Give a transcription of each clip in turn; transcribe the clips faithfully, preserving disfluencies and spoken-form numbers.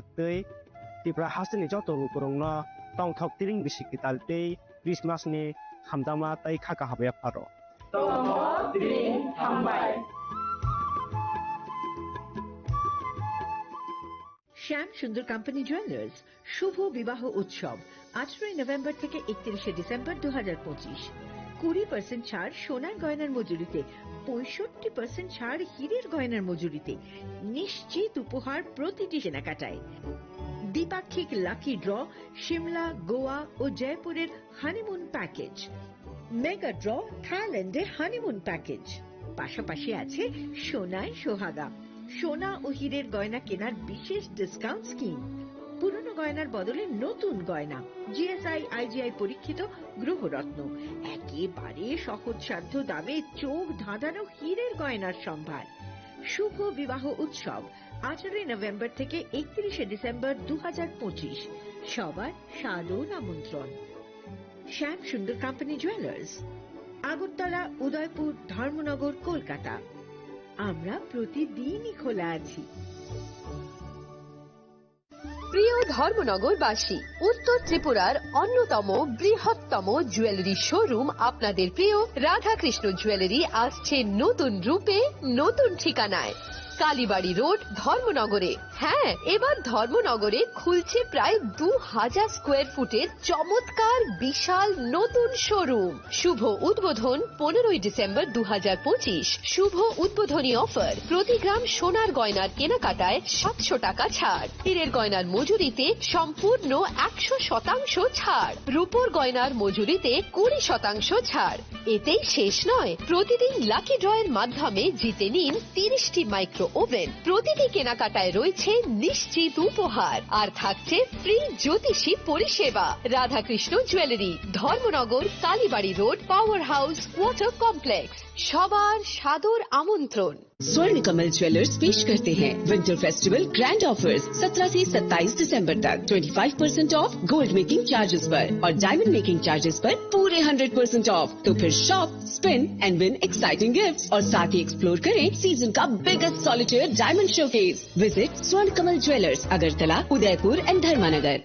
twi Tripura hasteni joto lukurokno tongthok tiring bisi kwtal tei Christmas ni hamjakma tei kha kaham yapharo. Tongthok tiring hambai. শ্যাম সুন্দর company jewellers শুভ বিবাহ উৎসব আঠারোই নভেম্বর থেকে একত্রিশে ডিসেম্বর দু হাজার পঁচিশ। কুড়ি পার্সেন্ট ছাড় সোনার গয়নার মজুরিতে, পঁয়ষট্টি পার্সেন্ট ছাড় হীরের গয়নার মজুরিতে, নিশ্চিত উপহার প্রতিটি কেনাকাটায়। দ্বিপাক্ষিক লাকি ড্র, সিমলা, গোয়া ও জয়পুরের হানিমুন প্যাকেজ। মেগা ড্র, থাইল্যান্ডের হানিমুন প্যাকেজ। পাশাপাশি আছে সোনায় সোহাগা, সোনা ও হীরের গয়না কেনার বিশেষ ডিসকাউন্ট স্কিম। পুরনো গয়নার বদলে নতুন গয়না, জিএসআই, আইজিআই পরীক্ষিত গ্রহরত্ন, একেবারে সহজসাধ্য দামে চোখ ধাঁধানো হীরের গয়নার সম্ভার। শুভ বিবাহ উৎসব আঠারোই নভেম্বর থেকে একত্রিশে ডিসেম্বর দু হাজার পঁচিশ। সবার সাদর আমন্ত্রণ। শ্যাম সুন্দর কোম্পানি জুয়েলার্স, আগরতলা, উদয়পুর, ধর্মনগর, কলকাতা। আমরা প্রতিদিনই খোলা আছি। প্রিয় ধর্মনগরবাসী, উত্তর ত্রিপুরার অন্যতম বৃহত্তম জুয়েলারি শোরুম আপনাদের প্রিয় রাধাকৃষ্ণ জুয়েলারি আসছে নতুন রূপে, নতুন ঠিকানায়। কালীবাড়ি রোড, ধর্মনগরে। হ্যাঁ, এবার ধর্মনগরে খুলছে প্রায় দু হাজার স্কোয়ার ফুটের চমৎকার বিশাল নতুন শোরুম। শুভ উদ্বোধন পনেরোই ডিসেম্বর দু হাজার পঁচিশ। শুভ উদ্বোধনী অফার, প্রতি গ্রাম সোনার গয়নার কেনাকাটায় সাতশো টাকা ছাড়, হীরের গয়নার মজুরিতে সম্পূর্ণ একশো শতাংশ ছাড়, রূপোর গয়নার মজুরিতে কুড়ি শতাংশ ছাড়। এতেই শেষ নয়, প্রতিদিন লাকি ড্রয়ের মাধ্যমে জিতে নিন তিরিশটি মাইক্রো ওভেন। প্রতিটি কেনাকাটায় রয়েছে নিশ্চিত উপহার, আর থাকছে ফ্রি জ্যোতিষী পরিষেবা। Radhakrishna jewellery, Dharmanagar, Kalibari road, power house quarter complex. সবার সাদর আমন্ত্রণ। स्वर्ण कमल ज्वेलर्स पेश करते हैं विंटर फेस्टिवल ग्रैंड ऑफर्स। सत्रह से सत्ताईस दिसंबर तक twenty five percent of gold making charges पर और डायमंड मेकिंग चार्जेस पर पूरे हंड्रेड परसेंट ऑफ। तो फिर shop, spin and win exciting gifts और साथ ही एक्सप्लोर करें सीजन का biggest solitaire diamond showcase. Visit स्वर्ण कमल ज्वेलर्स, अगरतला, उदयपुर एंड धर्मानगर।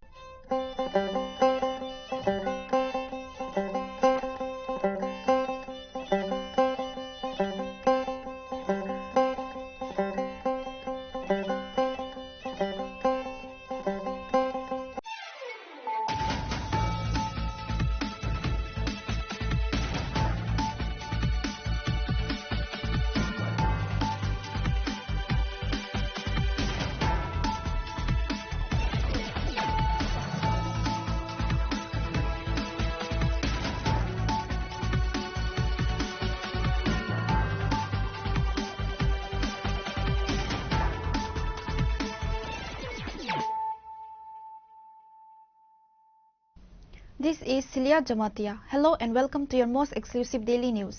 This is Celia Jamatia. Hello and welcome to your most exclusive daily news.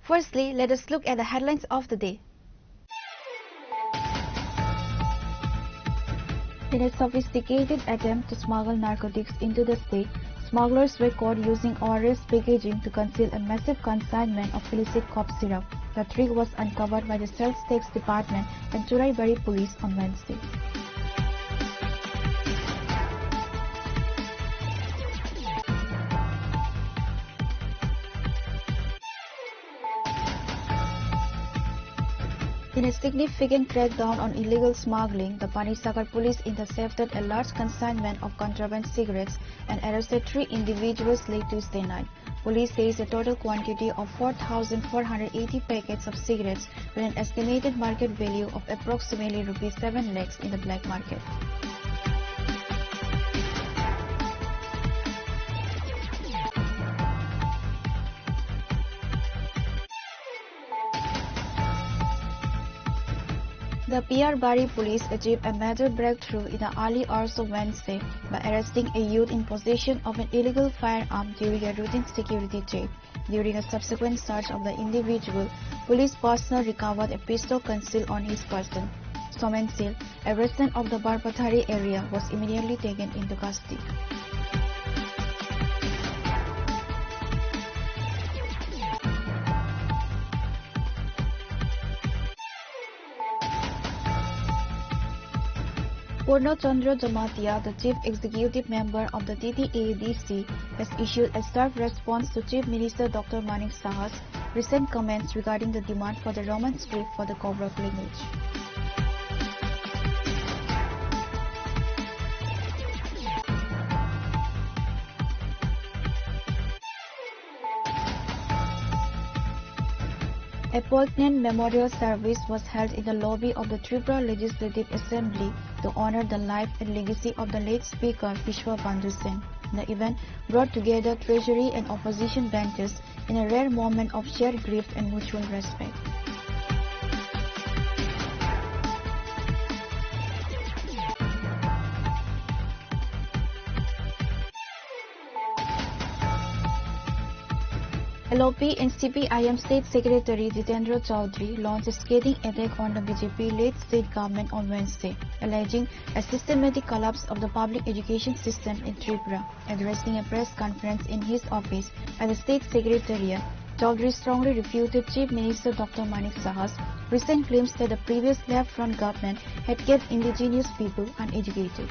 Firstly, let us look at the headlines of the day. In a sophisticated attempt to smuggle narcotics into the state, smugglers were caught using O R S packaging to conceal a massive consignment of illicit cough syrup. The trick was uncovered by the Sales Tax Department and Churaibari Police on Wednesday. In a significant crackdown on illegal smuggling, the Panisagar police intercepted a large consignment of contraband cigarettes and arrested three individuals late Tuesday night. Police says a total quantity of four thousand four hundred eighty packets of cigarettes with an estimated market value of approximately rupees seven lakhs in the black market. The Piyarbari police achieved a major breakthrough in the early hours of Wednesday by arresting a youth in possession of an illegal firearm during a routine security check. During a subsequent search of the individual, police personnel recovered a pistol concealed on his person. Somen Sil, a resident of the Barpathari area, was immediately taken into custody. Purna Chandra Jamatia, the Chief Executive Member of the T T A D C, has issued a sharp response to Chief Minister Doctor Manik Saha's recent comments regarding the demand for the Roman script for the Kobrok language. A poignant memorial service was held in the lobby of the Tripura Legislative Assembly to honor the life and legacy of the late Speaker Bishwa Bandhu Sen. The event brought together treasury and opposition benches in a rare moment of shared grief and mutual respect. L O P and C P I M State Secretary Jitendra Chaudhary launched a scathing attack on the B J P-led state government on Wednesday, alleging a systematic collapse of the public education system in Tripura. Addressing a press conference in his office at the state secretariat, Chaudhary strongly refuted Chief Minister Doctor Manik Saha's recent claims that the previous left-front government had kept indigenous people uneducated.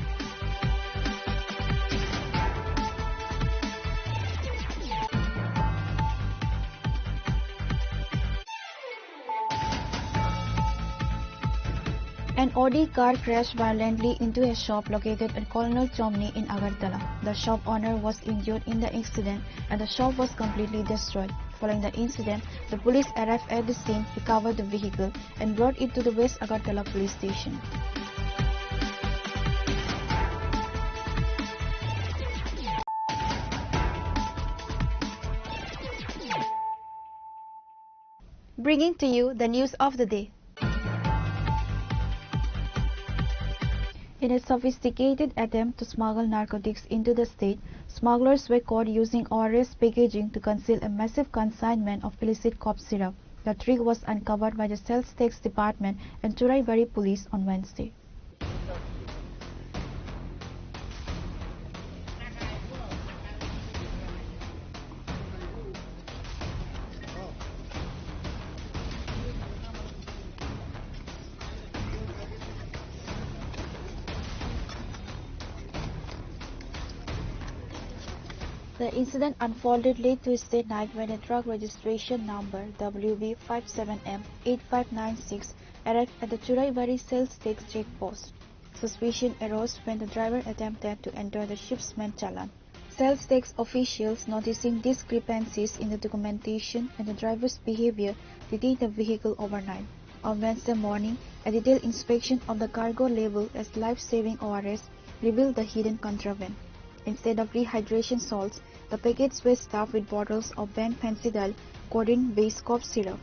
An Audi car crashed violently into a shop located at Colonel Chomni in Agartala. The shop owner was injured in the accident and the shop was completely destroyed. Following the incident, the police arrived at the scene, recovered the vehicle, and brought it to the West Agartala police station. Bringing to you the news of the day. In a sophisticated attempt to smuggle narcotics into the state, smugglers were caught using O R S packaging to conceal a massive consignment of illicit cough syrup. The trick was uncovered by the Sales Tax Department and Churaibari Police on Wednesday. The incident unfolded late Tuesday night when a truck registration number W B five seven M eight five nine six arrived at the Churaibari sales tax checkpost. Suspicion arose when the driver attempted to enter the shipment challan. Sales tax officials, noticing discrepancies in the documentation and the driver's behavior, detained the vehicle overnight. On Wednesday morning, a detailed inspection of the cargo labeled as life-saving O R S revealed the hidden contraband. Instead of rehydration salts, the packets were stuffed with bottles of banned phencydyl codeine-based cough syrup.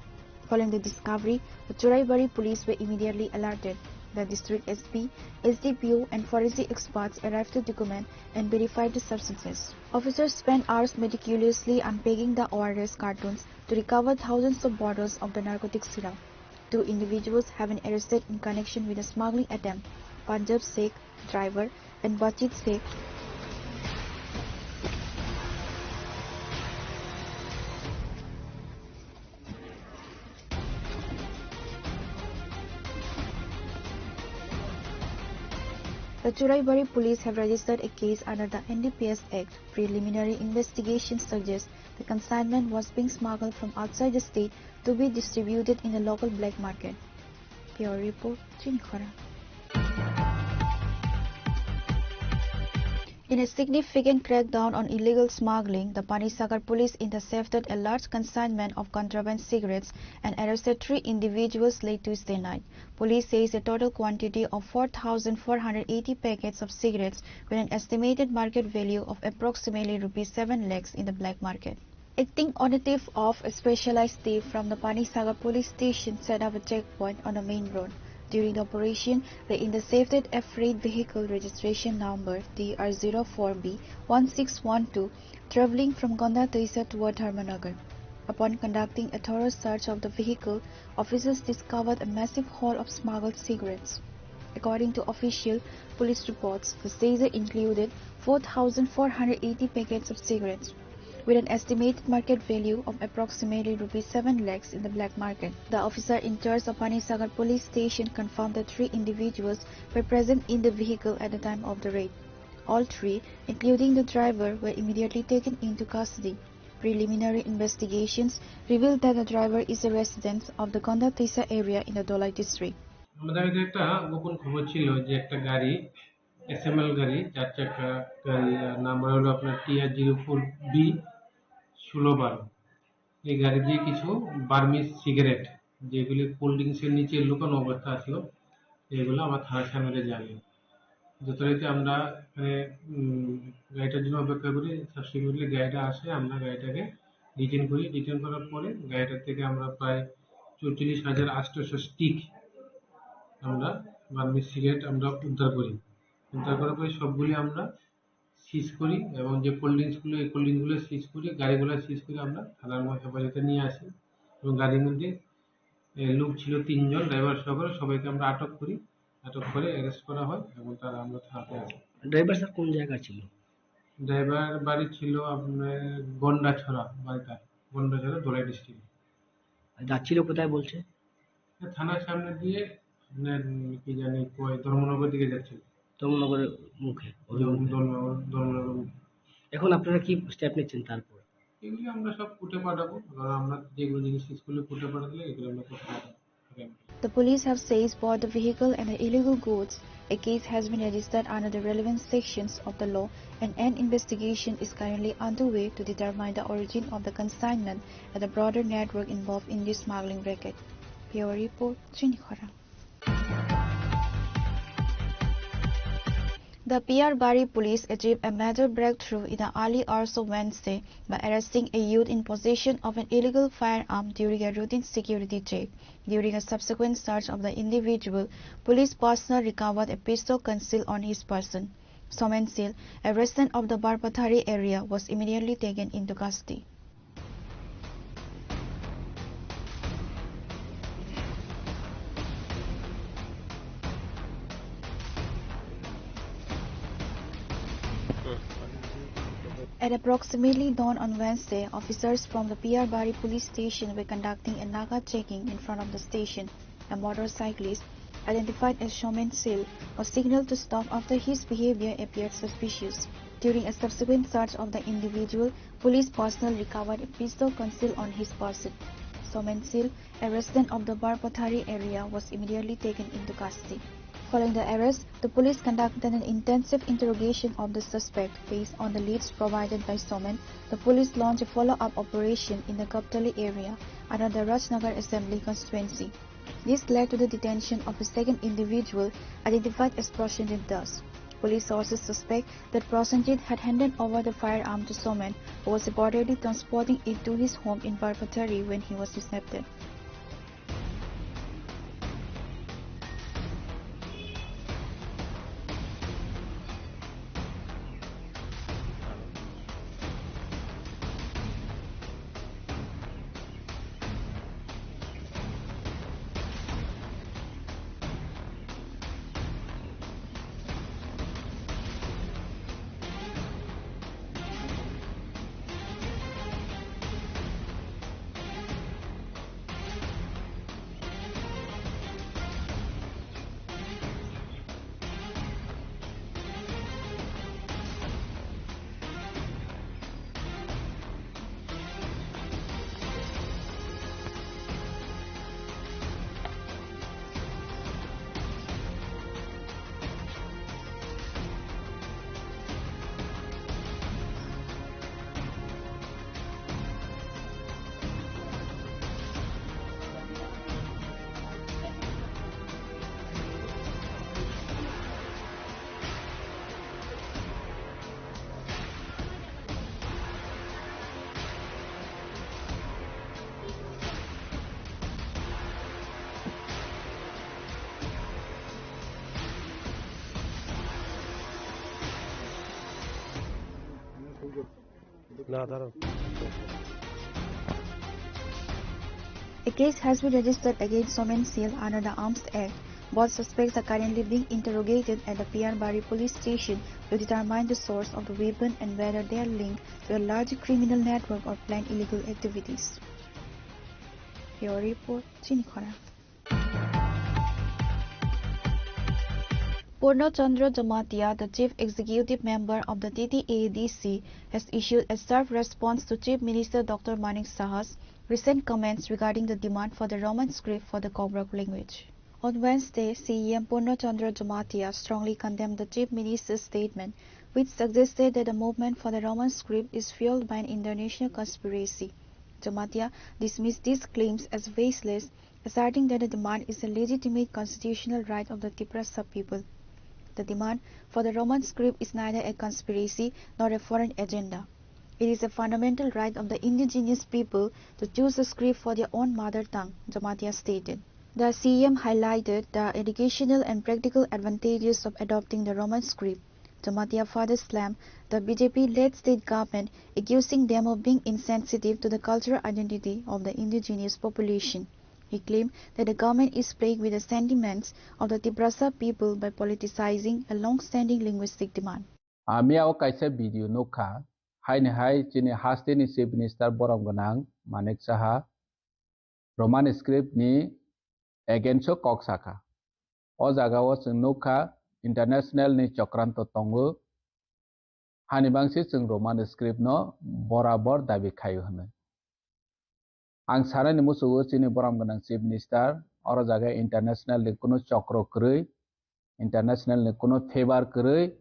Following the discovery, the Churaibari police were immediately alerted. The district S P, S D P O, and forensic experts arrived to document and verify the substances. Officers spent hours meticulously unpacking the O R S cartons to recover thousands of bottles of the narcotic syrup. Two individuals have been arrested in connection with the smuggling attempt, Punjab Sheikh, driver, and Bachit Sheikh. The Churaibari police have registered a case under the N D P S Act. Preliminary investigation suggests the consignment was being smuggled from outside the state to be distributed in the local black market. Bureau report, Chini Khorang. In a significant crackdown on illegal smuggling, the Panisagar police intercepted a large consignment of contraband cigarettes and arrested three individuals late Tuesday night. Police says a total quantity of four thousand four hundred eighty packets of cigarettes with an estimated market value of approximately rupees seven lakhs in the black market. Acting on a tip of, a specialized team from the Panisagar police station set up a checkpoint on the main road. During the operation, they intercepted a freight vehicle registration number T R zero four B one six one two traveling from Gandatoisa toward Dharmanagar. Upon conducting a thorough search of the vehicle, officers discovered a massive haul of smuggled cigarettes. According to official police reports, the seizure included four thousand four hundred eighty packets of cigarettes. with an estimated market value of approximately rupees seven lakhs in the black market. The officer in charge of Panisagar Police Station confirmed that three individuals were present in the vehicle at the time of the raid. All three, including the driver, were immediately taken into custody. Preliminary investigations revealed that the driver is a resident of the Gonda Tisa area in the Dholai district. আমাদের কাছে একটা গোপন খবর ছিল যে একটা গাড়ি, এসএমএল গাড়ি, চার চাকা গাড়ি, আর নাম্বার হলো আপনার টিআর জিরো ফোর বি ষোলো বারো। এই গাড়ি দিয়ে কিছু বার্মিজ সিগারেট, যেগুলি কোল্ড ড্রিঙ্কসের নিচে লুকানো অবস্থা আছিল, এগুলো আমার থানার সামনে জানি। যথারীতি আমরা এখানে, উম, গাড়িটার জন্য অপেক্ষা করি। সাবসিকুয়েন্টলি গাড়িটা আসে, আমরা গাড়িটাকে ডিটেন করি। ডিটেন করার পরে গাড়িটার থেকে আমরা প্রায় চৌচল্লিশ হাজার আটশোশো স্টিক আমরা বার্মিজ সিগারেট আমরা উদ্ধার করি। উদ্ধার করার পরে সবগুলি আমরা সিজ করি এবং যে কোল্ড ড্রিঙ্কসগুলো, এই কোল্ড ড্রিঙ্কসগুলো সিজ করি, গাড়িগুলো সিজ করে আমরা থানার মধ্যে হেফাজতে নিয়ে আসি এবং গাড়ির মধ্যে, এ, লোক ছিল তিনজন, ড্রাইভার সহকারে সবাইকে আমরা আটক করি। আটক করে অ্যারেস্ট করা হয় এবং তারা আমরা থানাতে আসি। ড্রাইভার স্যার কোন জায়গার ছিল? ড্রাইভার বাড়ি ছিল আপনার গন্ডাছড়া বাড়িটা, গন্ডাছড়া ধলাই ডিস্ট্রিক্ট। আর যাচ্ছিল কোথায় বলছে? এ থানার সামনে দিয়ে আপনার, উম, কি জানি কয়, ধর্মনগর দিকে যাচ্ছিল। ধর্মনগরের মুখে, অভিমুখে। ধর্ম-, ধর্মনগর, ধর্মনগর মুখে। এখন আপনারা কি স্টেপ নিচ্ছেন তারপর? এগুলি আমরা সব কোর্টে পাঠাবো, কারণ আমরা যেগুলো জিনিস স্কুলে কোর্টে পাঠালে এগুলো আমরা করতে পারবো। The police have seized both the vehicle and the illegal goods. A case has been registered under the relevant sections of the law, and an investigation is currently underway to determine the origin of the consignment and the broader network involved in this smuggling racket. Bureau Report, Chini Khorang. The Piyarbari police achieved a major breakthrough in the early hours of Wednesday by arresting a youth in possession of an illegal firearm during a routine security check. During a subsequent search of the individual, police personnel recovered a pistol concealed on his person. Somen Sil, a resident of the Barpathari area, was immediately taken into custody. At approximately dawn on Wednesday, officers from the Piyarbari police station were conducting a Naga checking in front of the station. A motorcyclist, identified as Shomen Sil, was signaled to stop after his behavior appeared suspicious. During a subsequent search of the individual, police personnel recovered a pistol concealed on his person. Shomen Sil, a resident of the Barpathari area, was immediately taken into custody. Following the arrest, the police conducted an intensive interrogation of the suspect. Based on the leads provided by Shomen, the police launched a follow-up operation in the Gaptali area under the Rajnagar Assembly Constituency. This led to the detention of a second individual identified as Prasenjit Das. Police sources suspect that Prasenjit had handed over the firearm to Shomen, who was reportedly transporting it to his home in Barpathari when he was kidnapped. না, দাঁড়াও। A case has been registered against Somen Sil under the Arms Act, Both suspects are currently being interrogated at the Piyarbari police station to determine the source of the weapon and whether they are linked to a larger criminal network or plan illegal activities. Bureau report, Chini Khorang. Purno Chandra Jamatia, the chief executive member of the T T A D C, has issued a sharp response to Chief Minister Doctor Manik Saha's recent comments regarding the demand for the Roman script for the Kokborok language. On Wednesday, C E M Purno Chandra Jamatia strongly condemned the Chief Minister's statement, which suggested that the movement for the Roman script is fueled by an international conspiracy. Jamatia dismissed these claims as baseless, asserting that the demand is a legitimate constitutional right of the Tiprasa people. The demand for the Roman script is neither a conspiracy nor a foreign agenda. It is a fundamental right of the indigenous people to choose a script for their own mother tongue, Jamatia stated. The C E M highlighted the educational and practical advantages of adopting the Roman script. Jamatia further slammed the B J P-led state government, accusing them of being insensitive to the cultural identity of the indigenous population. He claimed that the government is playing with the sentiments of the Tiprasa people by politicizing a long-standing linguistic demand. Ami o kaisa video nukha, haini hai chini hasteni Chief Minister borom gwnang Manik Saha Roman script ni against o kok sakha. O jaga o chwng nukha international ni chokranto tongo. Hani bangsi chwng Roman script no borabor dabi khaio hwnwi. Ang sanani musugo chini borom gwnang Chief Minister, oro jaga international ni kuno chokro kwrwi, international ni kuno favor kwrwi,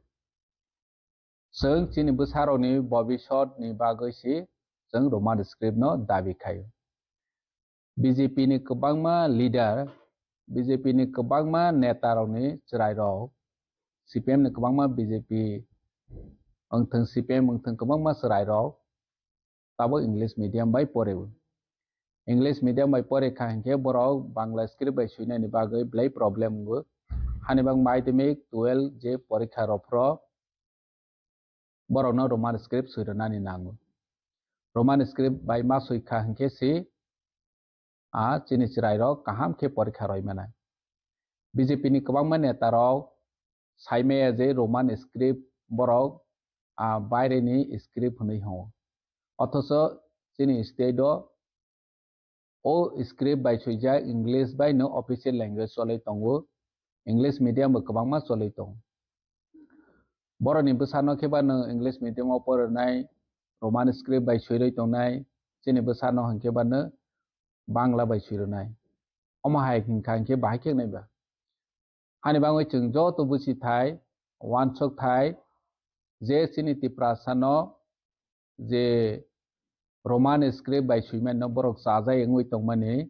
chwng chini bwsarokni bobisot ni bagwi si chwng Roman script no dabi khaio. B J P ni kwbangma leader, B J P ni kwbangma neta rokni chwrairok, C P M ni kwbangma B J P wngthwng, C P M wngthwng, kwbangma chwrairok tabuk English medium bai poreo. English medium bai pore kha hinkhe borok Bangla script bai swinani bagwi belai problem wngo. Hani bang madhyamik twelve je porikha rok phro borokno Roman script swi rwnani nango. Roman script bai ma swi kha hinkhe si a chini chwrairok kaham khe porikha roi manai. B J P ni kwbangma neta rok sai maya je Roman script borok a baireni script hwnwi hwngo. Othocho chini state o o script bai swijak English bai no official language cholwi tongo, English medium bo kwbangma cholwi tongo. Borokni bwsano khe ba nwng English medium o porinai, Roman script bai swirwi tongnai, chini bwsano hinkhe ba nwng Bangla bai swirwnai. Omo hai hinkha hinkhe bahai khe wngnai ba? Hani bangwi chwng joto busi thai, wansuk thai, je chini Tiprasano je Roman script bai swimani no borok chajai wngwi tongmani,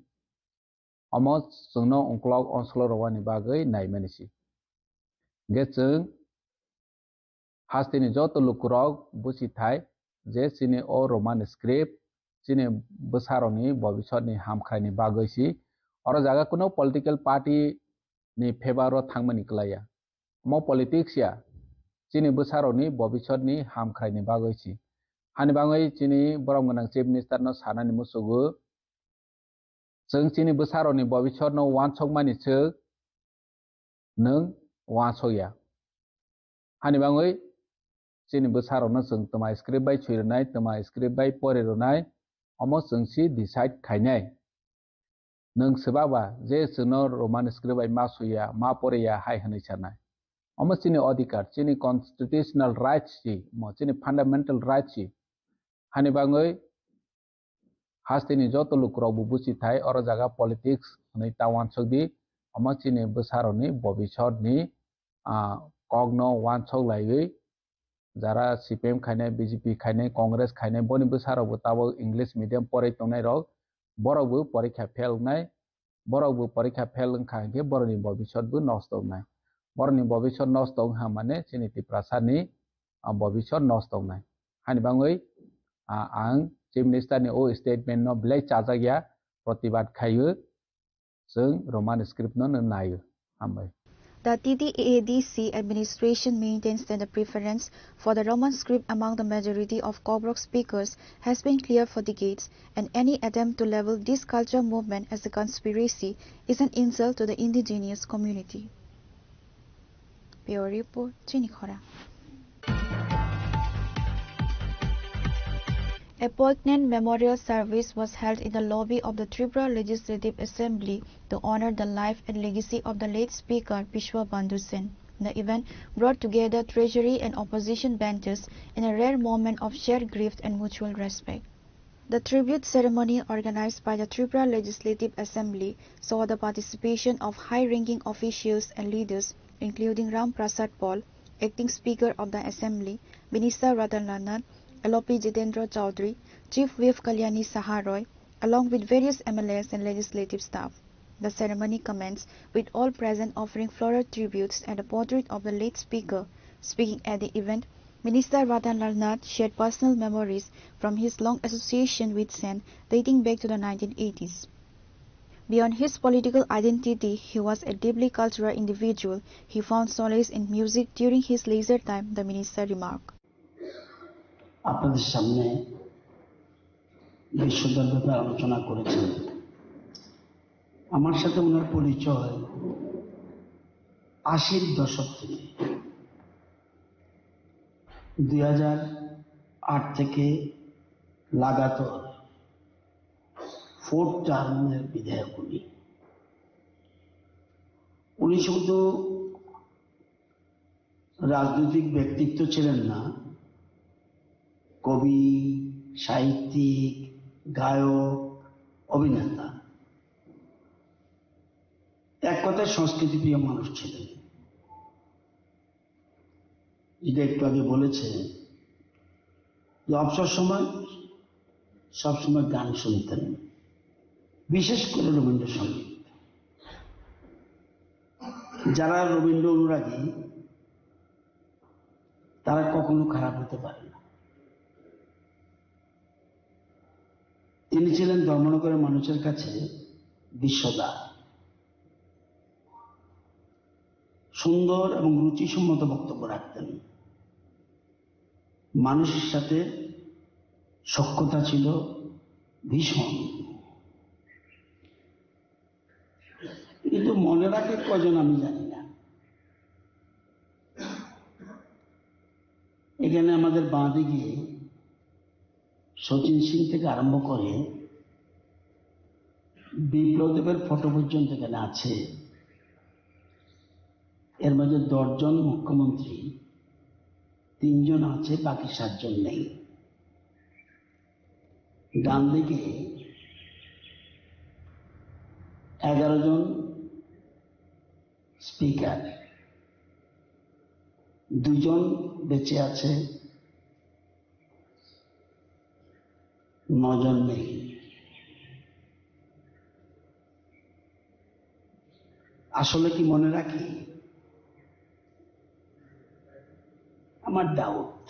omo chwngno ongklok onslo rwani bagwi naimani si. Hwnkhe chwng hasteni joto lukurok busi thai je chini o Roman script chini bwsarokni bobisotni hamkraini bagwi si. Oro jaga kuno political party ni favor o thangmani kwlaiya. Omo politics ya, chini bwsarokni bobisotni hamkraini bagwi si. Hani bangwi chini borom gwnang Chief Minister no sanani musugo, chwng chini bwsarokni bobisotno wansokmani swk nwng wansokya. Hani bangwi chini bwsarokno chwng twma script bai swi rwnai, twma script bai pori rwnai, omo chwng si decide khainai. Nwng swbaba je chwngno Roman script bai ma swiya, ma poriya hai hwnwi sanai. Omo chini odhikar, chini constitutional rights si, mo chini fundamental rights si. Hani bangwi hasteni joto lukurok bo buchi thai, oro jaga politics hwnwi ta wansuk di, omo chini bwsarokni bobisotni, ah, kokno wansok laiwi jara C P M khainai, B J P khainai, Congress khainai, boni bwsarokbo tabuk English medium porwi tongnairok, borokbo porikha fail wngnai, borokbo porikha fail wngkha hinkhe borokni bobisotbo nosto wngnai. Borokni bobisot nosto wngkha mane chini Tiprasani, ah, bobisot nosto wngnai. Hani bangwi, ah, ang Chief Minister ni o statement no belai chajakya, protibad khaio. Chwng Roman script no nw naio. Hambai. The T T A A D C administration maintains that the preference for the Roman script among the majority of Kokborok speakers has been clear for decades, and any attempt to label this culture movement as a conspiracy is an insult to the indigenous community. Bureau Report, Chini Khorang. A poignant memorial service was held in the lobby of the Tripura Legislative Assembly to honor the life and legacy of the late Speaker Bishwa Bandhu Sen. The event brought together treasury and opposition benches in a rare moment of shared grief and mutual respect. The tribute ceremony, organized by the Tripura Legislative Assembly, saw the participation of high-ranking officials and leaders, including Ram Prasad Paul, Acting Speaker of the Assembly, Minister Ratan Lal Nath, L O P Jitendra Chaudhary, Chief Whip Kalyani Saha Roy, along with various M L As and legislative staff. The ceremony commenced with all present offering floral tributes and a portrait of the late speaker. Speaking at the event, Minister Ratan Lal Nath shared personal memories from his long association with Sen dating back to the nineteen eighties. Beyond his political identity, he was a deeply cultural individual. He found solace in music during his leisure time, the minister remarked. আপনাদের সামনে বিশ্বদার ব্যাপারে আলোচনা করেছেন। আমার সাথে ওনার পরিচয় আশির দশক থেকে। দুই হাজার আট থেকে লাগাতার ফোর্থ টার্মের বিধায়ক উনি। উনি শুধু রাজনৈতিক ব্যক্তিত্ব ছিলেন না, কবি, সাহিত্যিক, গায়ক, অভিনেতা। এক কথায় সংস্কৃতিপ্রিয় মানুষ ছিলেন। যেটা একটু আগে বলেছে যে অবসর সময় সবসময় গান শুনতেন, বিশেষ করে রবীন্দ্রসঙ্গীত। যারা রবীন্দ্র অনুরাগী, তারা কখনো খারাপ হতে পারে না। তিনি ছিলেন ধর্মনগরের মানুষের কাছে বিশ্বদা। সুন্দর এবং রুচিসম্মত বক্তব্য রাখতেন। মানুষের সাথে সখ্যতা ছিল ভীষণ। কিন্তু মনে রাখে কজন আমি জানি না। এখানে আমাদের বাঁ দিকে শচীন সিং থেকে আরম্ভ করে বিপ্লব দেবের ফটো পর্যন্ত এখানে আছে। এর মধ্যে দশ জন মুখ্যমন্ত্রী, তিনজন আছে, বাকি সাতজন নেই। ডান দিকে এগারো জন স্পিকার, দুজন বেঁচে আছে, নজন নেই। আসলে কি মনে রাখি? আমার ডাউট।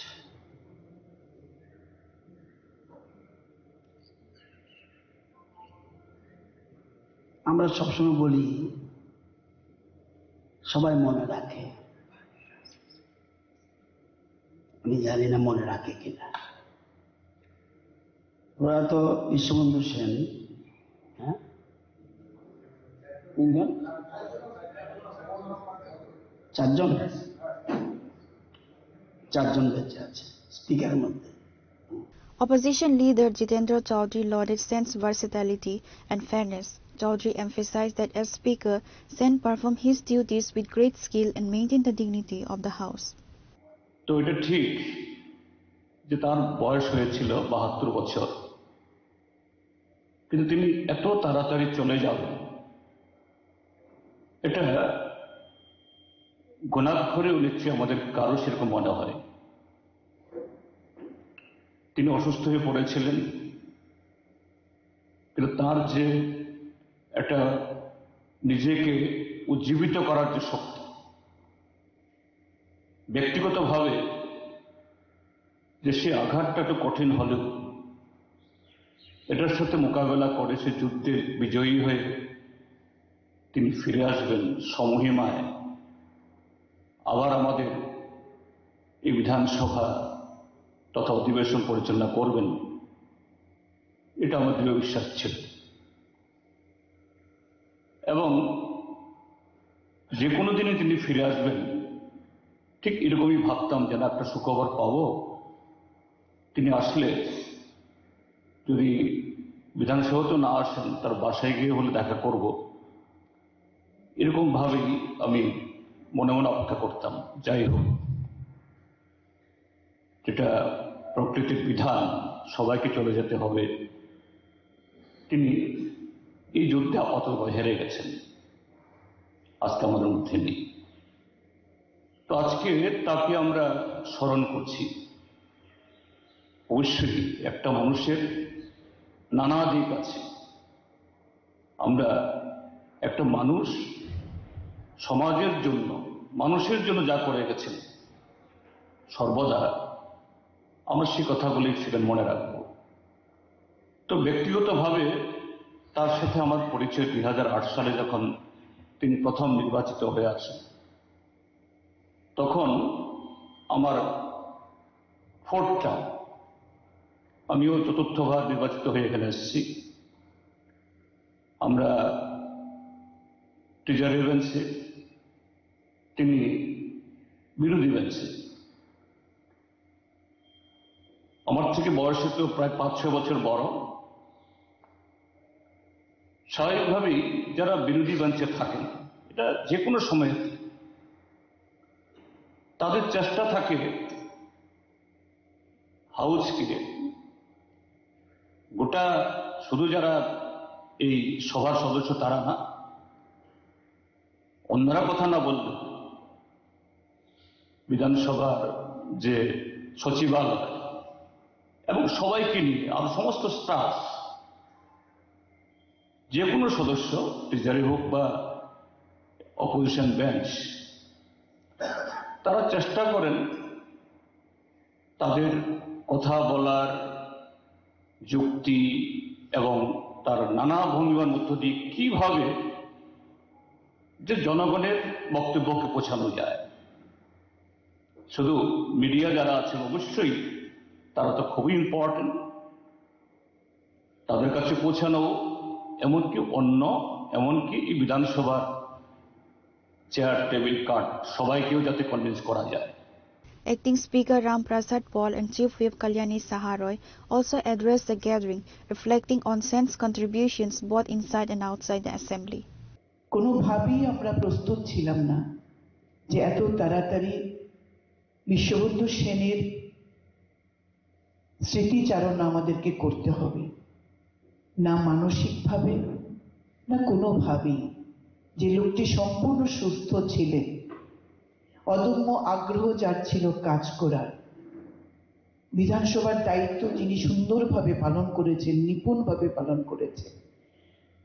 আমরা সবসময় বলি সবাই মনে রাখে, আমি জানি না মনে রাখে কিনা। প্রয়াত বিশ্ববন্ধু সেন, হ্যাঁ, তিনজন, চারজন, চারজন বেঁচে আছে স্পিকারের মধ্যে। Opposition leader Jitendra Chaudhary lauded Sen's versatility and fairness. Chaudhary emphasized that as Speaker, Sen performed his duties with great skill and maintained the dignity of the House. তো এটা ঠিক যে তার বয়স হয়েছিল বাহাত্তর বছর, কিন্তু তিনি এত তাড়াতাড়ি চলে যাবেন, এটা ঘুণাক্ষরেও নিশ্চয়ই আমাদের কারো সেরকম মনে হয়। তিনি অসুস্থ হয়ে পড়েছিলেন, কিন্তু তার যে একটা নিজেকে উজ্জীবিত করার যে শক্তি, ব্যক্তিগতভাবে যে সে আঘাতটা তো কঠিন হলেও এটার সাথে মোকাবেলা করে সে যুদ্ধে বিজয়ী হয়ে তিনি ফিরে আসবেন স্বমহিমায়। আবার আমাদের এই বিধানসভা তথা অধিবেশন পরিচালনা করবেন, এটা আমার দৃঢ় বিশ্বাস ছিল। এবং যে কোনো দিনই তিনি ফিরে আসবেন, ঠিক এরকমই ভাবতাম যেন একটা সুখবর পাবো। তিনি আসলে যদি বিধানসভাতেও না আসেন, তার বাসায় গিয়ে হলে দেখা করব, এরকম ভাবেই আমি মনে মনে অপেক্ষা করতাম। যাই হোক, যেটা প্রকৃতির বিধান, সবাইকে চলে যেতে হবে। তিনি এই যুদ্ধে আপাতত হেরে গেছেন, আজকে আমাদের মধ্যে নেই। তো আজকে তাকে আমরা স্মরণ করছি। অবশ্যই একটা মানুষের নানা দিক আছে। আমরা একটা মানুষ সমাজের জন্য, মানুষের জন্য যা করে গেছেন, সর্বদা আমরা সেই কথাগুলি সেখানে মনে রাখব। তো ব্যক্তিগতভাবে তার সাথে আমার পরিচয় দুই হাজার আট সালে, যখন তিনি প্রথম নির্বাচিত হয়ে আসেন, তখন আমার ফোর্থ টার্ম, আমিও চতুর্থবার নির্বাচিত হয়ে এখানে এসেছি। আমরা ট্রেজারি বেঞ্চে, তিনি বিরোধী বেঞ্চে। আমার থেকে বয়সে তো প্রায় পাঁচ ছয় বছর বড়। স্বাভাবিকভাবেই যারা বিরোধী বেঞ্চে থাকেন, এটা যে কোনো সময়, তাদের চেষ্টা থাকে হাউসকে, গোটা, শুধু যারা এই সভার সদস্য তারা না, অন্যরা কথা না বললেও বিধানসভার যে সচিবালয় এবং সবাইকে নিয়ে আর সমস্ত স্টাফ, যে কোনো সদস্য, ট্রেজারি হোক বা অপোজিশন বেঞ্চ, তারা চেষ্টা করেন তাদের কথা বলার যুক্তি এবং তার নানা ভঙ্গিমার মধ্য দিয়ে কিভাবে যে জনগণের বক্তব্যকে পৌঁছানো যায়। শুধু মিডিয়া যারা আছেন, অবশ্যই তারা তো খুবই ইম্পর্টেন্ট, তাদের কাছে পৌঁছানো, এমনকি অন্য, এমনকি এই বিধানসভার চেয়ার, টেবিল, কাঠ, সবাইকেও যাতে কনভিন্স করা যায়। Acting Speaker Ram Prasad Paul and Chief Whip Kalyani Saha Roy also addressed the gathering, reflecting on Sen's contributions both inside and outside the assembly. কোনোভাবেই আমরা প্রস্তুত ছিলাম না যে এত তাড়াতাড়ি বিশ্ববন্ধু সেনের স্মৃতিচারণ আমাদেরকে করতে হবে, না মানসিকভাবে, না কোনোভাবেই। যে লোকটি সম্পূর্ণ সুস্থ ছিলেন, অদম্য আগ্রহ যার ছিল কাজ করার, বিধানসভার দায়িত্ব তিনি সুন্দরভাবে পালন করেছেন, নিপুণভাবে পালন করেছেন।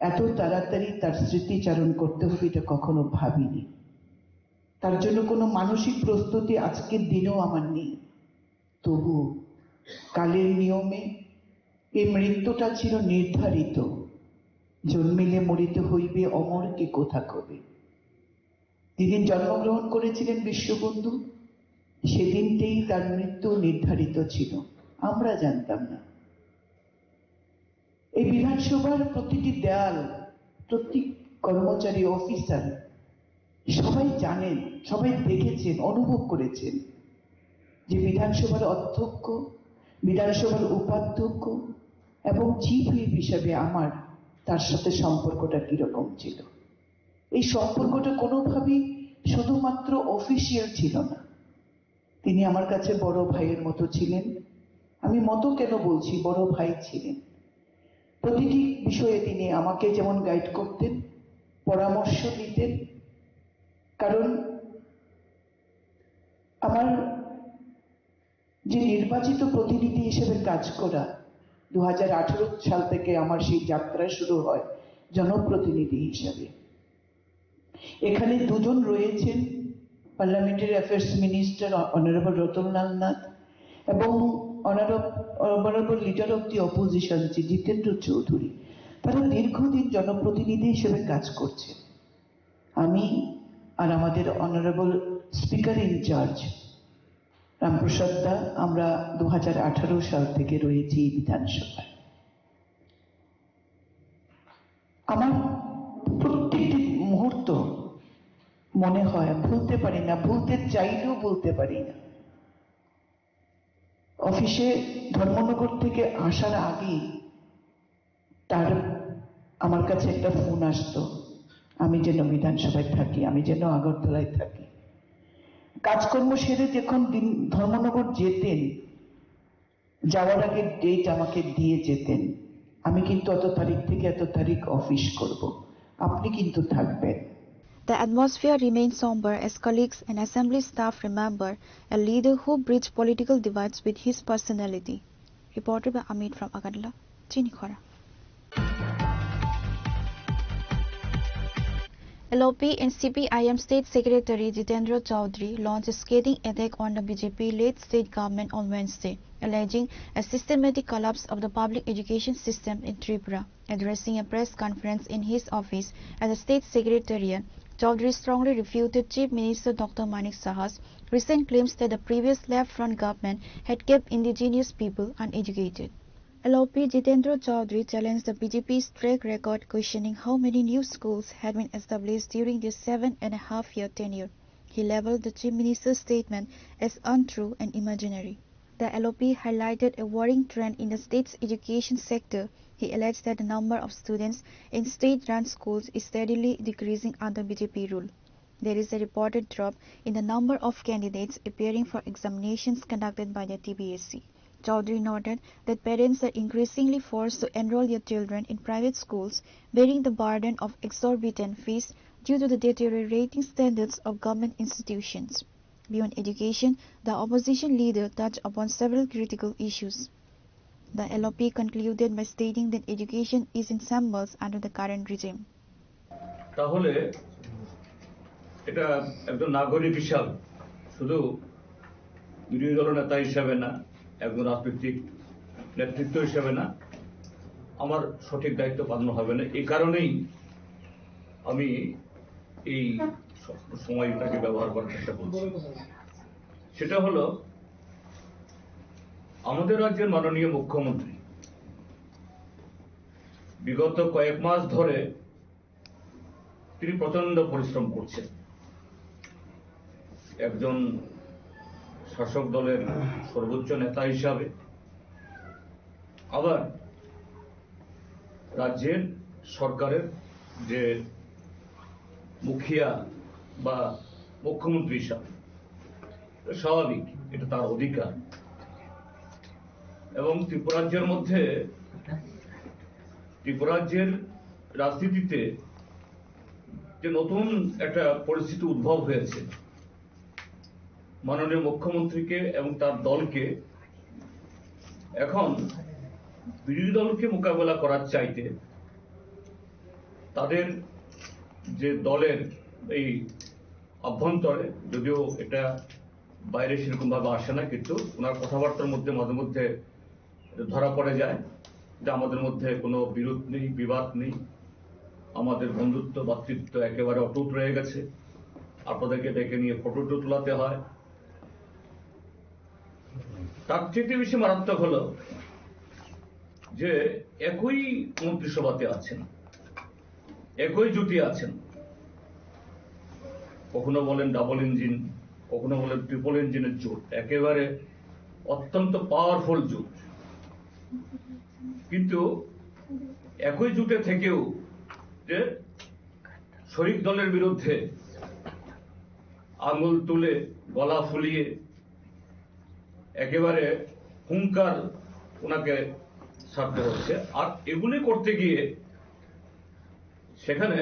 এত তাড়াতাড়ি তার স্মৃতিচারণ করতে হবে, এটা কখনো ভাবিনি। তার জন্য কোনো মানসিক প্রস্তুতি আজকের দিনেও আমার নেই। তবু কালের নিয়মে এই মৃত্যুটা ছিল নির্ধারিত। জন্মিলে মরিতে হইবে, অমর কে কথা কবে। যেদিন জন্মগ্রহণ করেছিলেন বিশ্ববন্ধু, সেদিনতেই তার মৃত্যু নির্ধারিত ছিল, আমরা জানতাম না। এই বিধানসভার প্রতিটি দেয়াল, প্রতি কর্মচারী, অফিসার, সবাই জানেন, সবাই দেখেছেন, অনুভব করেছেন যে বিধানসভার অধ্যক্ষ, বিধানসভার উপাধ্যক্ষ এবং চিফ হুইপ হিসাবে আমার তার সাথে সম্পর্কটা কিরকম ছিল। এই সম্পর্কটা কোনোভাবেই শুধুমাত্র অফিসিয়াল ছিল না। তিনি আমার কাছে বড় ভাইয়ের মতো ছিলেন। আমি মতো কেন বলছি, বড় ভাই ছিলেন। প্রতিটি বিষয়ে তিনি আমাকে যেমন গাইড করতেন, পরামর্শ দিতেন, কারণ আমার যে নির্বাচিত প্রতিনিধি হিসেবে কাজ করা, দু হাজার আঠারো সাল থেকে আমার সেই যাত্রা শুরু হয় জনপ্রতিনিধি হিসাবে। এখানে দুজন রয়েছেন, parliamentary affairs minister honourable Ratanlal Nath এবং honourable leader of the opposition Shri Jitendra Chaudhury. তারা দীর্ঘদিন জনপ্রতিনিধি হিসেবে কাজ করছেন। আমি আর আমাদের honourable speaker in charge Ramprasad da, আমরা দু হাজার আঠারো সাল থেকে রয়েছি এই বিধানসভায়। আমার প্রত্যেকটি মুহূর্ত মনে হয় ভুলতে পারি না, ভুলতে চাইলেও ভুলতে পারি না। অফিসে ধর্মনগর থেকে আসার আগেই তার, আমার কাছে একটা ফোন আসতো, আমি যেন বিধানসভায় থাকি, আমি যেন আগরতলায় থাকি। কাজকর্ম সেরে যখন দিন ধর্মনগর যেতেন, যাওয়ার আগে ডেট আমাকে দিয়ে যেতেন, আমি কিন্তু অত তারিখ থেকে এত তারিখ অফিস করব, আপনি কিন্তু থাকবেন। The atmosphere remained somber as colleagues and assembly staff remember a leader who bridged political divides with his personality. Reported by Amit from Agartala. Chini Khora. L O P and C P I M State Secretary Jitendra Chaudhary launched a scathing attack on the B J P-led state government on Wednesday, alleging a systematic collapse of the public education system in Tripura. Addressing a press conference in his office at the state secretariat, Chaudhary strongly refuted Chief Minister Doctor Manik Saha's recent claims that the previous left-front government had kept indigenous people uneducated. L O P Jitendra Chaudhary challenged the B J P's track record, questioning how many new schools had been established during their seven and a half year tenure. He labeled the Chief Minister's statement as untrue and imaginary. The L O P highlighted a worrying trend in the state's education sector. He alleged that the number of students in state-run schools is steadily decreasing under B J P rule. There is a reported drop in the number of candidates appearing for examinations conducted by the T B S C. Chaudhary noted that parents are increasingly forced to enroll their children in private schools, bearing the burden of exorbitant fees due to the deteriorating standards of government institutions. Beyond education, the opposition leader touched upon several critical issues. The L O P concluded by stating that education is in shambles under the current regime. তাহলে এটা একজন নাগরিক হিসাবে শুধু বিরোধী দল নেতা হিসাবে না, একজন রাজনৈতিক নেতৃত্ব হিসাবে না, আমার সঠিক দায়িত্ব পালন হবে না। এই কারণেই আমি এই স- সময়টাকে ব্যবহার করার চেষ্টা করছি। সেটা হলো আমাদের রাজ্যের মাননীয় মুখ্যমন্ত্রী বিগত কয়েক মাস ধরে তিনি প্রচণ্ড পরিশ্রম করছেন। একজন শাসক দলের সর্বোচ্চ নেতা হিসাবে আবার রাজ্যের সরকারের যে মুখিয়া বা মুখ্যমন্ত্রী হিসাবে, স্বাভাবিক, এটা তার অধিকার। এবং ত্রিপুরাজ্যের মধ্যে, ত্রিপুরাজ্যের রাজনীতিতে যে নতুন একটা পরিস্থিতি উদ্ভব হয়েছে, মাননীয় মুখ্যমন্ত্রীকে এবং তার দলকে এখন বিরোধী দলকে মোকাবেলা করার চাইতে তাদের যে দলের এই অভ্যন্তরে, যদিও এটা বাইরে সেরকমভাবে আসে না, কিন্তু ওনার কথাবার্তার মধ্যে মাঝে মধ্যে এটা ধরা পড়ে যায় যে আমাদের মধ্যে কোনো বিরোধ নেই, বিবাদ নেই, আমাদের বন্ধুত্ব, ভ্রাতৃত্ব একেবারে অটুট রয়ে গেছে। আপনাদেরকে ডেকে নিয়ে ফটো টটো তোলাতে হয়। তার চেয়ে বেশি মারাত্মক হলো যে একই মন্ত্রিসভাতে আছেন, একই জোটে আছেন, কখনো বলেন ডাবল ইঞ্জিন, কখনো বলেন ট্রিপল ইঞ্জিনের জোট, একেবারে অত্যন্ত পাওয়ারফুল জোট। কিন্তু একই জোটে থেকেও যে শরিক দলের বিরুদ্ধে আঙুল তুলে, গলা ফুলিয়ে একেবারে হুঙ্কার ওনাকে ছাড়তে হচ্ছে। আর এগুলি করতে গিয়ে সেখানে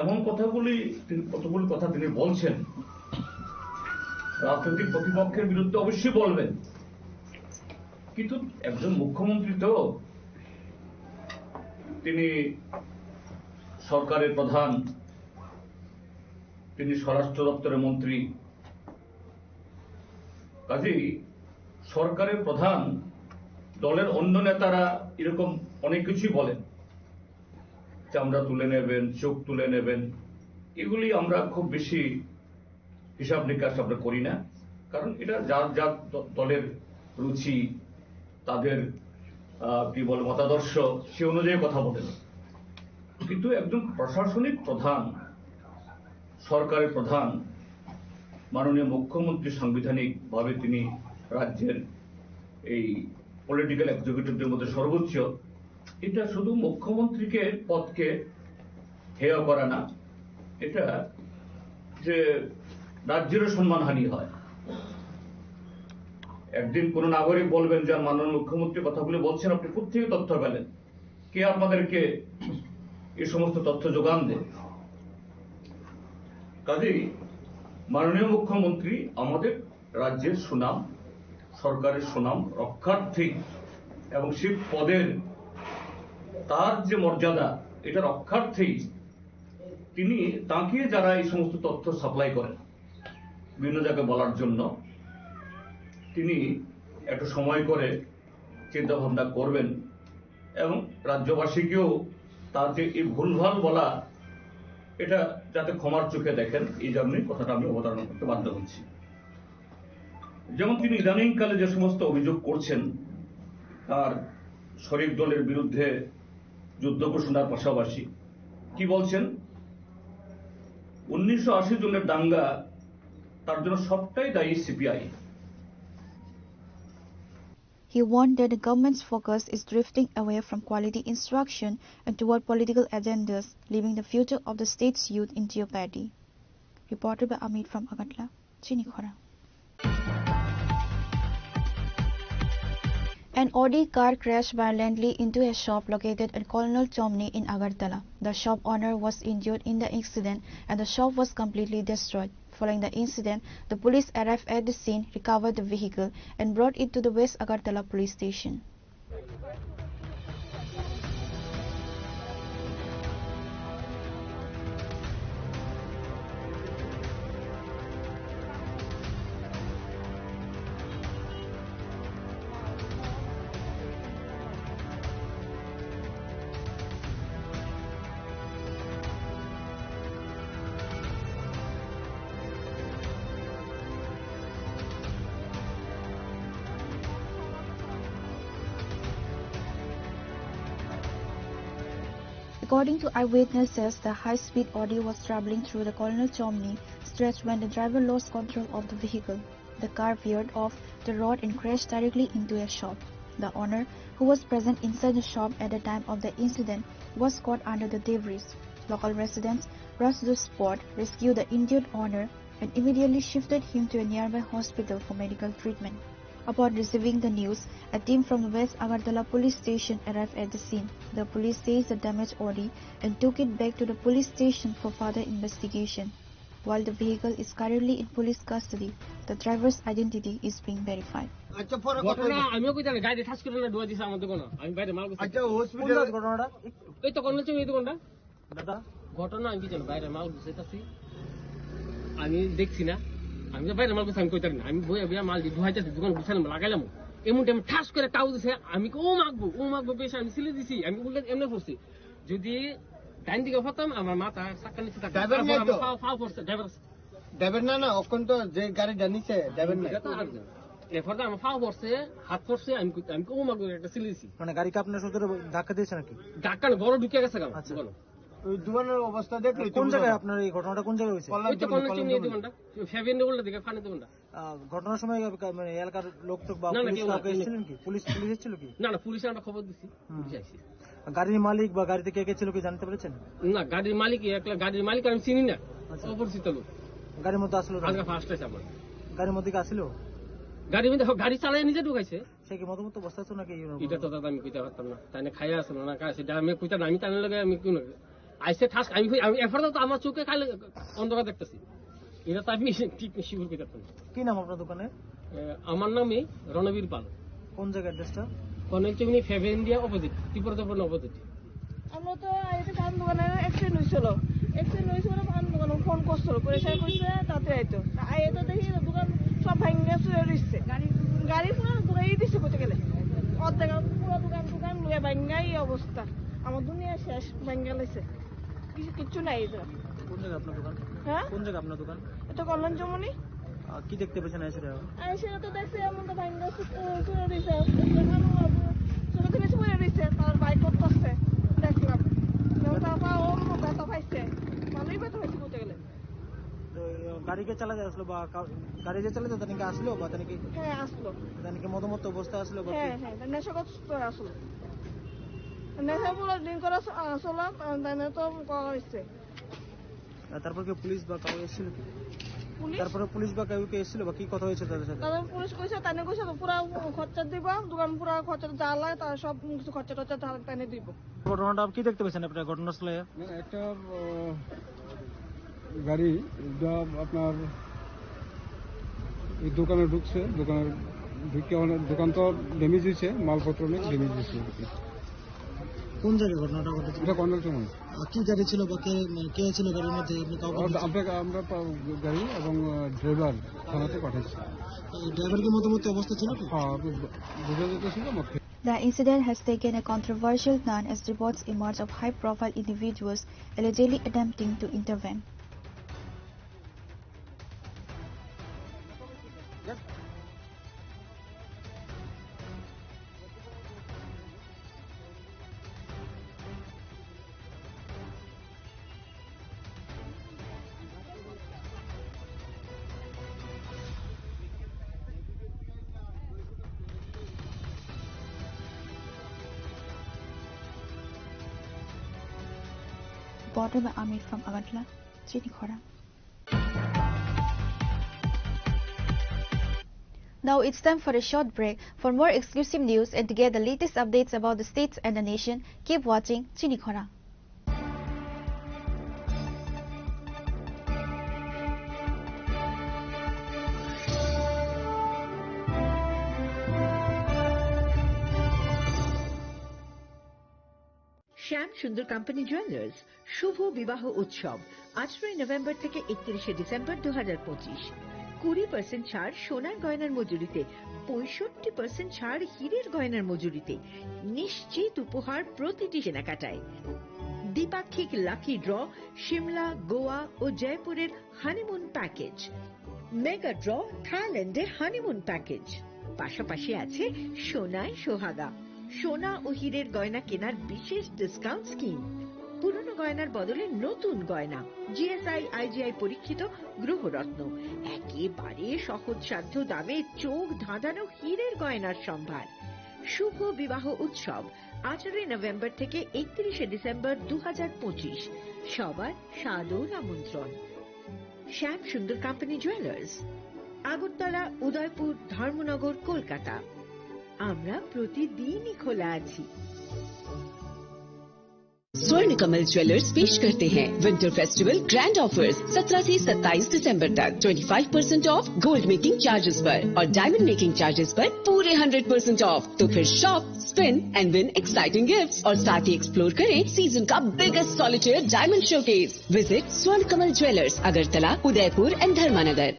এমন কথাগুলি, তিনি কতগুলি কথা তিনি বলছেন, রাজনৈতিক প্রতিপক্ষের বিরুদ্ধে অবশ্যই বলবেন, কিন্তু একজন মুখ্যমন্ত্রী তো, তিনি সরকারের প্রধান, তিনি স্বরাষ্ট্র দপ্তরের মন্ত্রী। কাজেই সরকারের প্রধান, দলের অন্য নেতারা এরকম অনেক কিছুই বলেন, চামড়া তুলে নেবেন, চোখ তুলে নেবেন, এগুলি আমরা খুব বেশি হিসাব নিকাশ আমরা করি না, কারণ এটা যার যার দ-, দলের রুচি, তাদের, আহ, কি বলে, মতাদর্শ, সে অনুযায়ী কথা বলেন। কিন্তু একজন প্রশাসনিক প্রধান, সরকারের প্রধান, মাননীয় মুখ্যমন্ত্রী সাংবিধানিকভাবে তিনি রাজ্যের এই পলিটিক্যাল এক্সিকিউটিভদের মধ্যে সর্বোচ্চ, এটা শুধু মুখ্যমন্ত্রীকে, পদকে হেয় করা না, এটা যে রাজ্যেরও সম্মানহানি হয়। একদিন কোনো নাগরিক বলবেন যে, "মাননীয় মুখ্যমন্ত্রী কথাগুলি বলছেন, আপনি কোত্থেকে তথ্য পেলেন? কে আপনাদেরকে এই সমস্ত তথ্য যোগান দেন?" কাজেই মাননীয় মুখ্যমন্ত্রী আমাদের রাজ্যের সুনাম, সরকারের সুনাম রক্ষার্থেই এবং সেই পদের তার যে মর্যাদা, এটা রক্ষার্থেই তিনি, তাকে যারা এই সমস্ত তথ্য সাপ্লাই করেন, বিভিন্ন জায়গায় বলার জন্য, তিনি একটু সময় করে চিন্তা ভাবনা করবেন এবং রাজ্যবাসীকেও তার যে এই ভুলভাল বলা, এটা যাতে ক্ষমার চোখে দেখেন, এই জন্যই কথাটা আমি অবতারণা করতে বাধ্য হচ্ছি। যেমন তিনি ইদানিংকালে যে সমস্ত অভিযোগ করছেন, তার শরিক দলের বিরুদ্ধে যুদ্ধ ঘোষণার পাশাপাশি কি বলছেন, উনিশশো আশি জনের দাঙ্গা, তার জন্য সবটাই দায়ী CPI. He warned that the government's focus is drifting away from quality instruction and toward political agendas, leaving the future of the state's youth in jeopardy. Reported by Amit from Agartala. Chini Khorang. An Audi car crashed violently into a shop located at Colonel Chomni in Agartala. The shop owner was injured in the accident and the shop was completely destroyed. Following the incident, the police arrived at the scene, recovered the vehicle, and brought it to the West Agartala police station. According to eyewitnesses, the high-speed Audi was traveling through the Colonel Chomni stretch when the driver lost control of the vehicle. The car veered off the road and crashed directly into a shop. The owner, who was present inside the shop at the time of the incident, was caught under the debris. Local residents rushed to the spot, rescued the injured owner, and immediately shifted him to a nearby hospital for medical treatment. Upon receiving the news, a team from the West Agartala police station arrived at the scene. The police seized the damaged Audi and took it back to the police station for further investigation. While the vehicle is currently in police custody, the driver's identity is being verified. আচ্ছা, পরে কথা ঘটনা বলবো। আমিও কই জানি, গাড়ি ঠাস করে না ডুবা দিছে আমার দোকানে। আমি বাইরে মাল গুছাই আচ্ছা, হসপিটাল কোন জায়গায় ঘটনাটা? এই তো কর্নেল চৌমনি দোকানটা। দাদা? ঘটনা আমি কি জানি, বাইরে মাল গুছাইতাছি। আমি দেখছি না। আমি তো বাইরে মাল গুছাই, আমি কইতারি না। আমি বইয়া বইয়া মাল দিয়ে ধুয়াইতেছি, দোকান গুছাইলাম, লাগাইলাম। এমন টাইম ঠাস করে টাউ দিছে, আমি কি ও মাগবো, ও মাগবো, বেশ আমি সিলে দিছি, আমি উল্টে এমনি করছি। যদি ডাইন দিকে হতাম, আমার মাথা চাক্কা নিচে থাকতো। ড্রাইভার তারপর নাই আমার তো? ফাও, ফাও পড়ছে, ড্রাইভার আছে। ড্রাইভার না, না, অখন তো যে গাড়ি জানিছে, ড্রাইভার নাই। এটা তো আর না। এরপর তো আমার ফাও পড়ছে, হাত পড়ছে, আমি কই-, আমি কই, "ও মা গো, একটা সিলেছি।" মানে গাড়ি কি আপনার সজোরে ধাক্কা দিয়েছে নাকি? ধাক্কা না, বড় ঢুকে গেছে গা, আচ্ছা। বলো। ওই দোকানের অবস্থা দেখলে কোন তুমি জায়গায় জানো। আপনার এই ঘটনাটা কোন জায়গায় হয়েছে? কল্যাণ ওই তো চৌমুহনী কল্যাণ চৌমুহনী দোকানটা। দোকানটা। ফেবিন ডবলটা দেখে ফানি দোকানটা। আহ, ঘটনার সময় কা-, মানে এলাকার লোক টোক বা না, না, পুলিশ কেউ না, কাউকে কেউ না। এসেছিলেন কি? পুলিশ, পুলিশ এসেছিল কি? না, না, পুলিশে আমরা খবর দিছি, হুম। পুলিশ আইছে। গাড়ির মালিক বা গাড়িতে কে কে ছিল কি জানতে পেরেছেন? না, গাড়ির মালিক, একটা গাড়ির মালিক আমি চিনি না, আচ্ছা। অপরিচিত লোক। গাড়ির মধ্যে আসলো না? আজকে ফার্স্ট টাইম আমার। গাড়ির মধ্যে কি আসলো? গাড়ির মধ্যে, গাড়ি চালায় নিজে ঢুকাইছে। সে কি মতো মতো বসে আসলো নাকি? এটা তো দাদা আমি কইতে পারতাম না। তাই না খাইয়া আসলো না, কাছে আমি কইতাম না, আমি তাই না লাগে আমি কোন আইসে ঠাস, আমি কই, আমি এরপর তো আমার চোখে খালি অন্ধকার দেখতেছি। এটা তো আমি ঠিক শিওর কইতে পারতাম না। কি নাম আপনার দোকানে? এ, আমার নামই রণবীর পাল। কোন জায়গা অ্যাড্রেসটা? কর্নেল চৌমুহনী ফেভেন ইন্ডিয়া অপোজিট, ত্রিপুরা তপন অপোজিট। আমরা তো আইতে পান দোকানে অ্যাক্সিডেন্ট হয়েছিল। অ্যাক্সিডেন্ট হয়েছিল, পান দোকানে ফোন করছিল, করে সে কইছে তাতে আইতো। তা আইয়ে তো দেখি দোকান সব ভাঙ্গা চুরে রইছে। গাড়ি পুরা দোকানে দিছে করতে গেলে। অর্ধেক পুরো দোকান, দোকান লইয়া ভাঙ্গা এই অবস্থা। আমার দুনিয়া শেষ, ভাঙ্গা লাইছে। কিছু, কিচ্ছু নাই এই দোকান। কোন জায়গায় আপনার দোকান? হ্যাঁ? কোন জায়গায় আপনার দোকান? এটা কল্যাণ জমনি। আহ, কি দেখতে পেয়েছেন এসে? আর সেটা তো দেখছি এমন তো ভাঙ্গা সু-, আহ, চুরে রয়েছে। এখানে আবার ছোট থেকে চুরে রয়েছে, তার বাইক করতেছে। দেখলাম। এবং তারপর ওর মতো ব্যথা পাইছে। ভালোই ব্যথা পাইছে বলতে গেলে। তো, আহ, গাড়ি কে চালাতে আসলো বা কা-, গাড়ি যে চালাতে তার নাকি আসলো বা তার নাকি হ্যাঁ, আসলো। তার নাকি মদমত্ত অবস্থা আসলো বা হ্যাঁ, কি? হ্যাঁ, তার নেশাগ্রস্ত আসলো। নেশা পুরো ড্রিঙ্ক করা চ-, আহ, চলা, আহ, তাই না তো করা হয়েছে। আর তারপর কি পুলিশ বা কেউ এসেছিল কি? পুলিশ? তারপরে পুলিশ বা কেউ কি এসেছিল বা কি কথা হয়েছে তাদের সাথে? তারপর পুলিশ কইছে, তাই না কইছে তো পুরা খরচা দিবা, দোকান পুরা খরচা যা লাগে, তার সব কিছু খরচা টরচা তাই না দিব। ঘটনাটা কি দেখতে পেয়েছেন আপনারা ঘটনাস্থলে? না, একটা, আহ, গাড়ি, এটা আপনার এই দোকানে ঢুকছে, দোকানে ঢুকে অনেক, দোকান তো ড্যামেজ হয়েছে, মালপত্র অনেক ড্যামেজ হয়েছে আর কি। কোন জায়গায় ঘটনাটা ঘটেছে? এটা কন্ডাক্টর মনে হয়। আর কি গাড়ি ছিল বা কে, মানে, কে ছিল গাড়ির মধ্যে? আপনি কাউকে আর দেখেছেন? আমরা, আমরা পা-, গাড়ি এবং, আহ, ড্রাইভার থানাতে পাঠাচ্ছি। এই ড্রাইভার কি মতো মতো অবস্থা ছিল কি? হ্যাঁ, আপনি বু-, বুঝা যেতেছিল মদ খেয়ে। The incident has taken a controversial turn as reports emerge of high-profile individuals allegedly attempting to intervene. Bottom Amir from Agartala, Chini Khorang. Now it's time for a short break. For more exclusive news and to get the latest updates about the states and the nation, keep watching Chini Khorang. শ্যাম সুন্দর company jewellers শুভ বিবাহ উৎসব, আঠারোই নভেম্বর থেকে একত্রিশে ডিসেম্বর দু হাজার পঁচিশ। কুড়ি পার্সেন্ট ছাড় সোনার গয়নার মজুরিতে, পঁয়ষট্টি পার্সেন্ট ছাড় হীরের গয়নার মজুরিতে। নিশ্চিত উপহার প্রতিটি কেনাকাটায়। দ্বিপাক্ষিক লাকি ড্র সিমলা, গোয়া ও জয়পুরের হানিমুন প্যাকেজ। মেগা ড্র থাইল্যান্ডে হানিমুন প্যাকেজ। পাশাপাশি আছে সোনায় সোহাগা, সোনা ও হীরের গয়না কেনার বিশেষ ডিসকাউন্ট স্কিম। পুরনো গয়নার বদলে নতুন গয়না, জিএসআই আইজিআই পরীক্ষিত গ্রহরত্ন, একেবারে সহজসাধ্য দামে চোখ ধাঁধানো হীরের গয়নার সম্ভার। শুভ বিবাহ উৎসব, আঠারোই নভেম্বর থেকে একত্রিশে ডিসেম্বর দু হাজার পঁচিশ। সবার সাদর আমন্ত্রণ। শ্যাম সুন্দর কোম্পানি জুয়েলার্স, আগরতলা, উদয়পুর, ধর্মনগর, কলকাতা। আমরা প্রতিদিনই খোলা আছি। स्वर्ण कमल ज्वेलर्स पेश करते हैं विंटर फेस्टिवल ग्रैंड ऑफर्स। सत्रह से सत्ताईस दिसंबर तक twenty five percent of gold making charges पर और डायमंड मेकिंग चार्जेस पर पूरे हंड्रेड परसेंट ऑफ। तो फिर shop, spin and win exciting gifts और साथ ही एक्सप्लोर करें सीजन का biggest solitaire diamond showcase. Visit स्वर्ण कमल ज्वेलर्स, अगरतला, उदयपुर एंड धर्मानगर।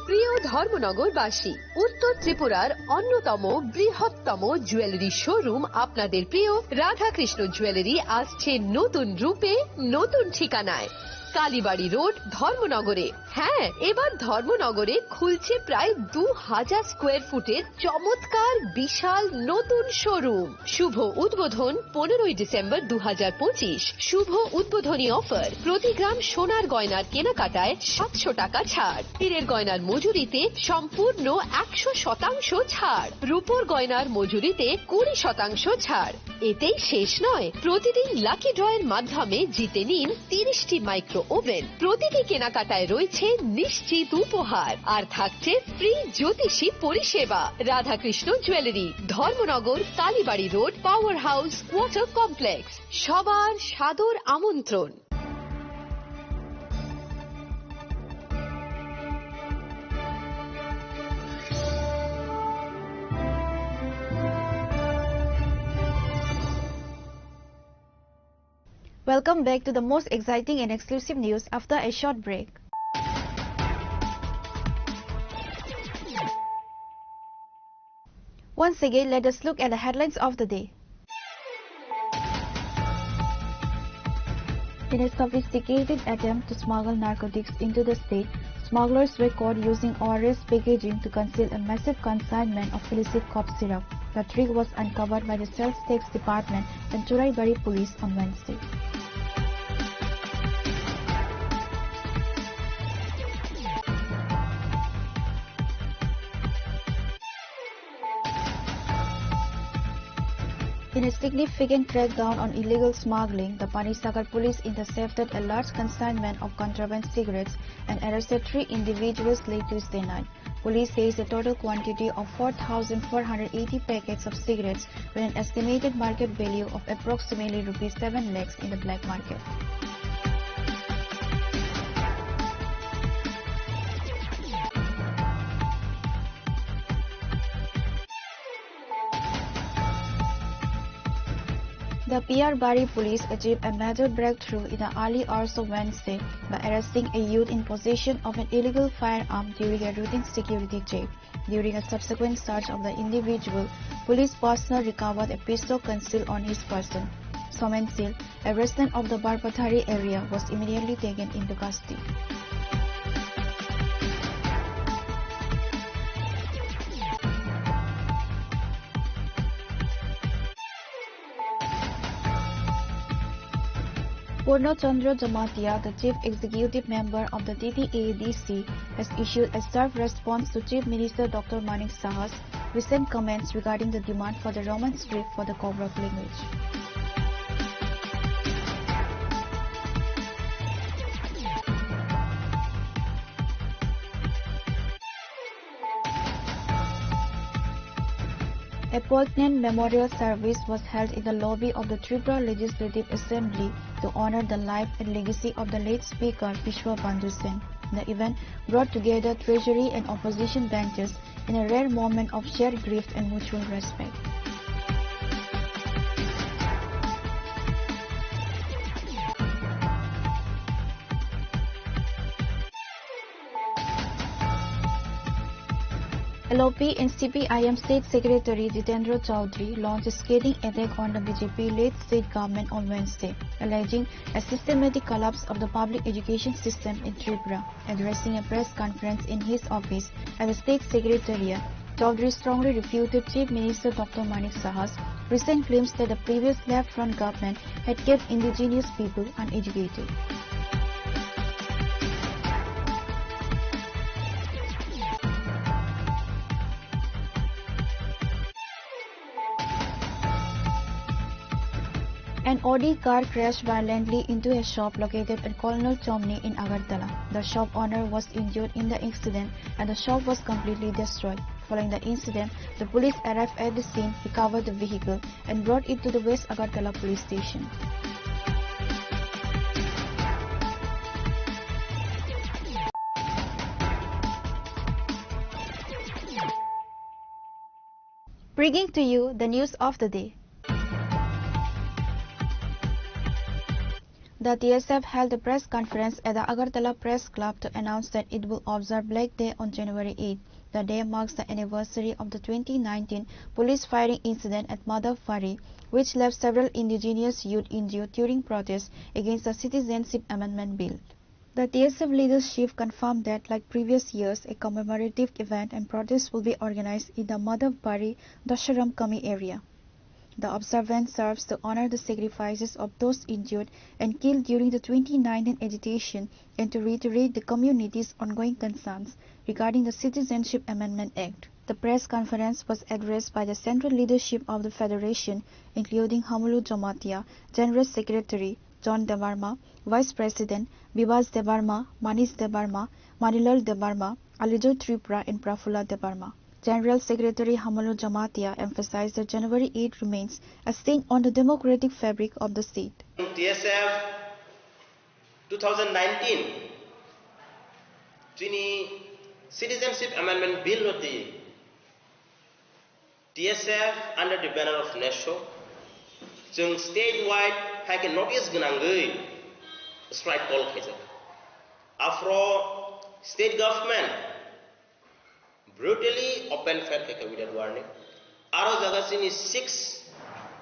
প্রিয় ধর্মনগরবাসী, উত্তর ত্রিপুরার অন্যতম বৃহত্তম জুয়েলারি শোরুম আপনাদের প্রিয় রাধাকৃষ্ণ জুয়েলারি আসছে নতুন রূপে, নতুন ঠিকানায়, কালীবাড়ি রোড, ধর্মনগরে। হ্যাঁ, এবার ধর্মনগরে খুলছে প্রায় দু হাজার স্কোয়ার ফুটের চমৎকার বিশাল নতুন শোরুম। শুভ উদ্বোধন পনেরোই ডিসেম্বর দু হাজার পঁচিশ। শুভ উদ্বোধনী অফার, প্রতি গ্রাম সোনার গয়নার কেনাকাটায় সাতশো টাকা ছাড়, হীরের গয়নার মজুরিতে সম্পূর্ণ একশো শতাংশ ছাড়, রূপোর গয়নার মজুরিতে কুড়ি শতাংশ ছাড়। এতেই শেষ নয়, প্রতিদিন লাকি ড্রয়ের মাধ্যমে জিতে নিন তিরিশটি মাইক্রো ওভেন। প্রতিটি কেনাকাটায় রয়েছে নিশ্চিত উপহার, আর থাকছে ফ্রি জ্যোতিষী পরিষেবা। Radhakrishna jewellery, Dharmanagar, Kalibari road, power house, water complex. সবার সাদর আমন্ত্রণ। Welcome back to the most exciting and exclusive news after a short break. Once again, let us look at the headlines of the day. In a sophisticated attempt to smuggle narcotics into the state, smugglers were caught using O R S packaging to conceal a massive consignment of illicit cough syrup. The trick was uncovered by the Sales Tax Department and Churaibari Police on Wednesday. In a significant crackdown on illegal smuggling, the Panisagar police intercepted a large consignment of contraband cigarettes and arrested three individuals late Tuesday night. Police seized a total quantity of four thousand four hundred eighty packets of cigarettes with an estimated market value of approximately rupees seven lakhs in the black market. The P R Bari police achieved a major breakthrough in the early hours of Wednesday by arresting a youth in possession of an illegal firearm during a routine security check. During a subsequent search of the individual, police personnel recovered a pistol concealed on his person. Somen Sil, a resident of the Barpathari area, was immediately taken into custody. Purno Chandra Jamatia, the chief executive member of the T T A D C, has issued a sharp response to Chief Minister Doctor Manik Saha's recent comments regarding the demand for the Roman script for the Koborok language. A poignant memorial service was held in the lobby of the Tripura Legislative Assembly to honor the life and legacy of the late Speaker Bishwa Bandhu Sen. The event brought together treasury and opposition benches in a rare moment of shared grief and mutual respect. L O P and C P I M State Secretary Jitendra Chaudhary launched a scathing attack on the B J P-led state government on Wednesday, alleging a systematic collapse of the public education system in Tripura. Addressing a press conference in his office at the state secretariat, Chaudhary strongly refuted Chief Minister Doctor Manik Saha's recent claims that the previous left-front government had kept indigenous people uneducated. An Audi car crashed violently into a shop located at Colonel Chomni in Agartala. The shop owner was injured in the accident and the shop was completely destroyed. Following the incident, the police arrived at the scene, recovered the vehicle, and brought it to the West Agartala police station. Bringing to you the news of the day. The T S F held a press conference at the Agartala Press Club to announce that it will observe Black Day on January eighth. The day marks the anniversary of the twenty nineteen police firing incident at Madhavpari, which left several indigenous youth injured during protests against the Citizenship Amendment Bill. The T S F leadership confirmed that, like previous years, a commemorative event and protest will be organized in the Madhavpari Dasharam Kami area. The observance serves to honor the sacrifices of those injured and killed during the twenty nineteen agitation and to reiterate the community's ongoing concerns regarding the Citizenship Amendment Act. The press conference was addressed by the central leadership of the federation, including Hamulu Jamatia, General Secretary John Debbarma, Vice President Bibas Debbarma, Manish Debbarma, Manilal Debbarma, Alijoy Tripura, and Prafulla Debbarma. General Secretary Hamulu Jamatia emphasized that January eighth remains a stain on the democratic fabric of the state. T S F two thousand nineteen chini Citizenship Amendment Bill no twi T S F under the banner of NESO chwng statewide hai khe notice gwnangwi strike call khaijak. Aphro state government brutally open fire khaikha without warning. Aro jaga chini six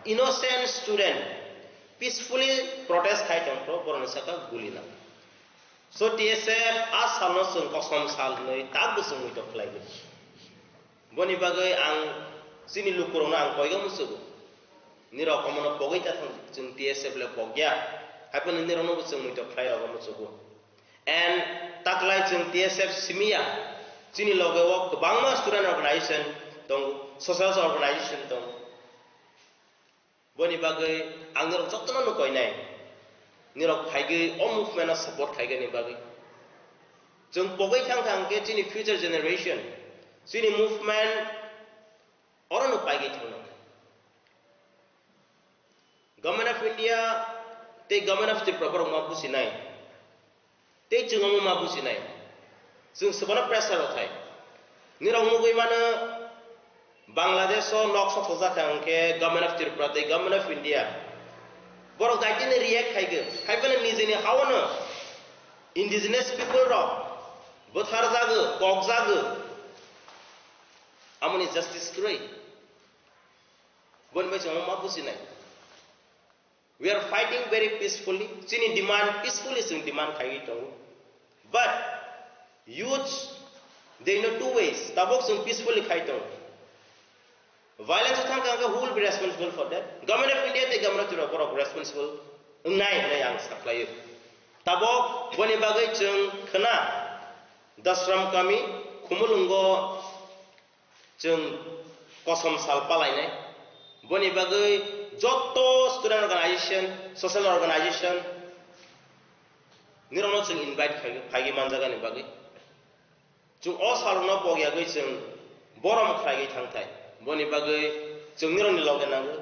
innocent student peacefully protest khai tongphuru borokni saka guli nang. So T S F a salno chwng kosom sal hinwi tabukbo chwng muitok khlaigwi. Boni bagwi ang chini lukurokno ang koiga muchugo. Nirok omono pogwi ta thang, chwng T S F le pogya. Haiphano nirokno bo chwng muitok khlai rogo muchugo. And taklai chwng T S F simiya. Chini loge o kwbangma student organization tongo, social organization tongo. Boni bagwi ang nirok jotono no koinai. Nirok phaigwi o movement no support khaigani bagwi. Chwng pogwi thang thang khe chini future generation, chini movement oro no paigwi thangno. Government of India tei Government of Tripura borok ma businai. Tei chwng omo ma bujinai. Chwng swbano pressure rw thai. Nirok nugwi mano Bangladesh o nok sok sojak kha hwnkhe Government of Tripura tei Government of India. Borok daitino react khaigwi. Haiphano nijeni haono indigenous people rok bwtharjagwi, kokjagwi. Amoni justice kwrwi. Boni bai chwng omo ma bujinai. We are fighting very peacefully. Chini demand peacefully chwng demand khaiwi tongo. But youth, they know two ways. Tabok chwng peacefully khai tongo. Violence thang kha, who will be responsible for that? Government of India tei Government of Tripura borok responsible wngnai hinwi ang sakhlaio. Tabok boni bagwi chwng khna Dasram kami Khumulwngo chwng kosom sal palainai. Boni bagwi joto student organization, social organization nirokno chwng invite khai, phaigwi manjakani bagwi. Chwng o salrokno pogyagwi chwng borom khlaigwi thangthai. Boni bagwi chwng nirokni loge nango.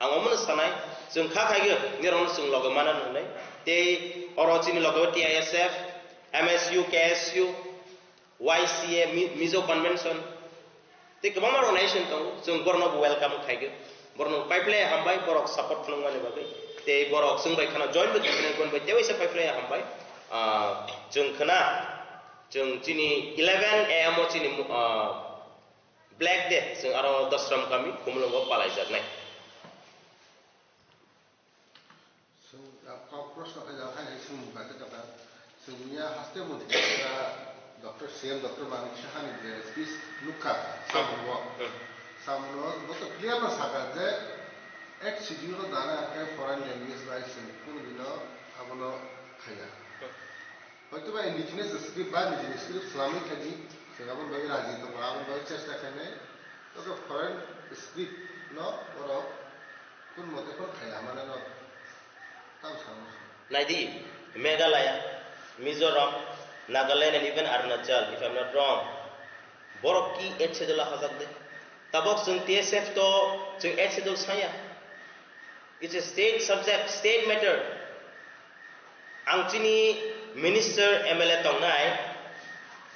Ang omono sanai, chwng kha khaigwi nirokno chwng loge mana hwnwi. Tei oro chini loge o T I S F, M S U, K S U, Y C A, Mi-, Mizo Convention, tei kwbangma organization tongo, chwng borokno bo welcome khaigwi. Borokno paiphlai hambai, borok support khwnangmani bagwi. Tei borok chwng bai kheno join bo khainai, bai tewaisa paiphlai hambai. Ah, chwng khna, chwng chini eleven A M o chini, ah, Black Day, chwng aro Dasram kami, Khumulwngo palaijaknai. Chwng, ah, kok proshno khaijak, hai hai chwng mungkha khe tongkha. Chwng ya haste mantri kha Doctor C M Doctor Manik Saha ni je speech nukha, hmm, samung o. Hmm. Samung o bo to clear no sakha je eighth schedule no dana khe foreign language bai chwng kunu dino abono khaiya. Hmm. Hoito ba indigenous script ba nijini script swlamwi khaidi, chwng aboni bagwi raji tongo, aboni bagwi chesta khainai. Tei foreign script no borok kun mote phano khaiya, mane no tamo samo se. Naidi, Meghalaya, Mizoram, Nagaland and even Arunachal, if I'm not wrong, borok ki eighth schedule o hajak de. Tabok chwng T S F to chwng eighth schedule saya. It's a state subject, state matter. Ang chini minister, M L A tongnai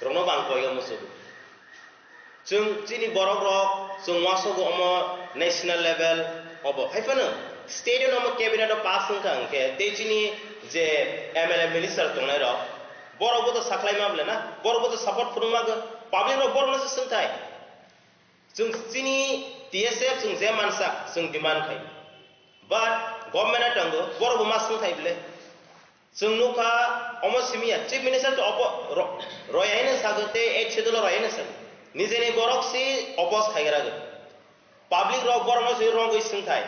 rokno bo ang koiga muchugo. Chwng chini borok rok chwng uansukgo omo national level obo. Haiphano state no omo cabinet o pass wngkha hwnkhe tei chini je M L A minister tongnai rok borok bo to saklai ma bole na, borok bo to support phunuk ma, public rok borok no se swngthai. Chwng chini T S F chwng je mansak chwng demand khai. But government a tongo, borok bo ma swngthai bole. Chwng nukha omo simiya, Chief Minister to opo-, ro-, roya hino sago tei eighth schedule o roya hino sago. Nijeni borok si oppose khaigra go. Public rok borok no si rogwi swngthai.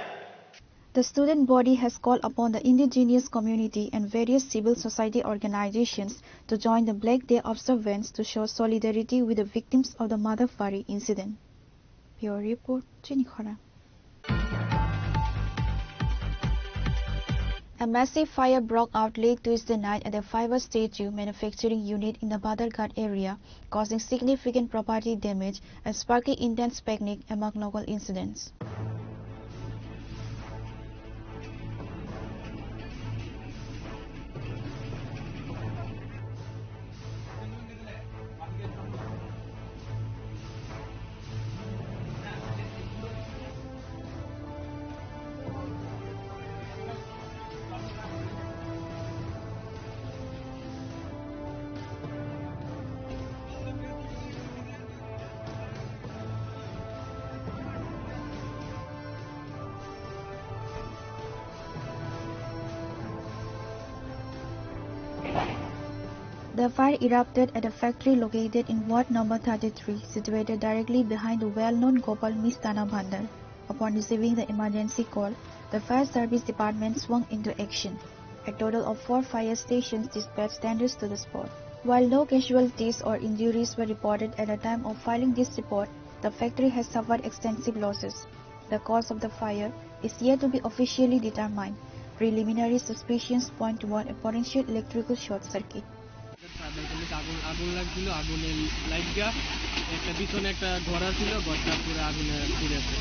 The student body has called upon the indigenous community and various civil society organizations to join the Black Day observance to show solidarity with the victims of the Madhupari incident. Bureau report, Chini Khorang. A massive fire broke out late Tuesday night at a fiber statue manufacturing unit in the Badharghat area, causing significant property damage and sparking intense panic among local residents. The fire erupted at a factory located in ward number thirty-three, situated directly behind the well-known Gopal Mistana Bhandar. Upon receiving the emergency call, the fire service department swung into action. A total of four fire stations dispatched tenders to the spot. While no casualties or injuries were reported at the time of filing this report, the factory has suffered extensive losses. The cause of the fire is yet to be officially determined. Preliminary suspicions point toward a potential electrical short circuit. আগুন, আগুন লাগছিল, আগুনে লাইগা একটা পিছনে একটা ঘর আছিল, ঘরটা পুরো আগুনে পুড়ে আছে।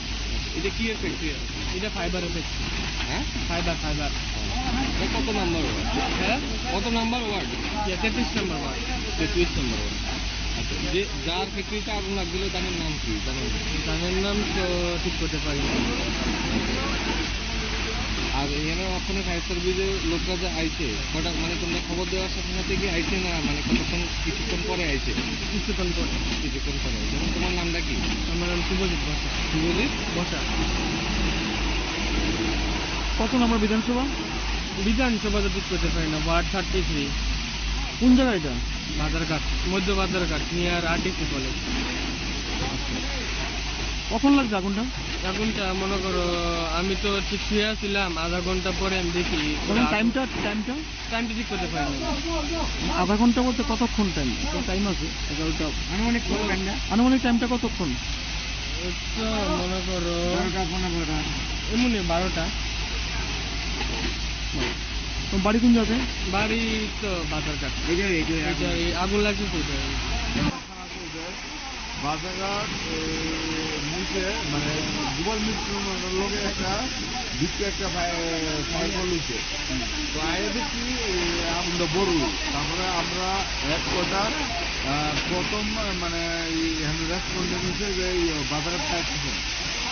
এটা কি এর ফ্যাক্টরি? এটা ফাইবারের ফ্যাক্টরি। হ্যাঁ? Fibre, fibre. এটা কত নম্বর ওয়ার্ড? হ্যাঁ? কত নম্বর ওয়ার্ড? ইয়া, তেত্রিশ নম্বর ওয়ার্ড। তেত্রিশ নম্বর ওয়ার্ড। আচ্ছা, যে, যার ফ্যাক্টরিতে আগুন লাগছিল, তার নাম কি? তার নাম? তার নাম তো ঠিক করতে পারি না। আর এখানে ওখানে ফায়ার সার্ভিসের লোকরা যে আইছে, কটা, মানে, তোমরা খবর দেওয়ার সাথে সাথে কি আইছে না, মানে, কতক্ষণ, কিছুক্ষণ পরে আইছে? কিছুক্ষণ পরে। কিছুক্ষণ পরে আইছে। এবং তোমার নামটা কি? আমার নাম শুভজিৎ বসা। শুভজিৎ? বসা। কত নম্বর বিধানসভা? বিধানসভা তো ঠিক করতে পারি না, ওয়ার্ড থার্টি থ্রি। কোন জায়গা এটা? বাজারঘাট, মধ্য বাজারঘাট, নিয়ার আরটিসি কলেজ। কখন লাগছে আগুনটা? আগুনটা মনে করো, আমি তো ঠিক শুয়ে আছিলাম, আধা ঘন্টা পরে আমি দেখি। তখন টাইমটা, টাইমটা? টাইমটা ঠিক করতে পারি না। আধা ঘন্টা বলতে কতক্ষণ টাইম? তো টাইম আছে এগারোটা। আনুমানিক কত টাইমটা? আনুমানিক টাইমটা কতক্ষণ? এই তো মনে করো বারোটা, পনেরো বারোটা। এমনি বারোটা। তো বাড়ি কোন জায়গায়? বাড়ি তো বাজারঘাট। এই যে, এই যে এটা, এই আগুন লাগছে তো এটা। বাজারঘাট, এই, নিচে, মানে, গুগল মিট লগে একটা ভিতরে একটা ফায়ার, ফায়ার কল হইছে। তো আগে দেখি, এই, আগুনটা বড়। তারপরে আমরা হেডকোয়ার্টার, আহ, প্রথম, মানে, এই, এখানে রেসপন্ডেন্ট হচ্ছে যে এই বাজারঘাট ফায়ার স্টেশন।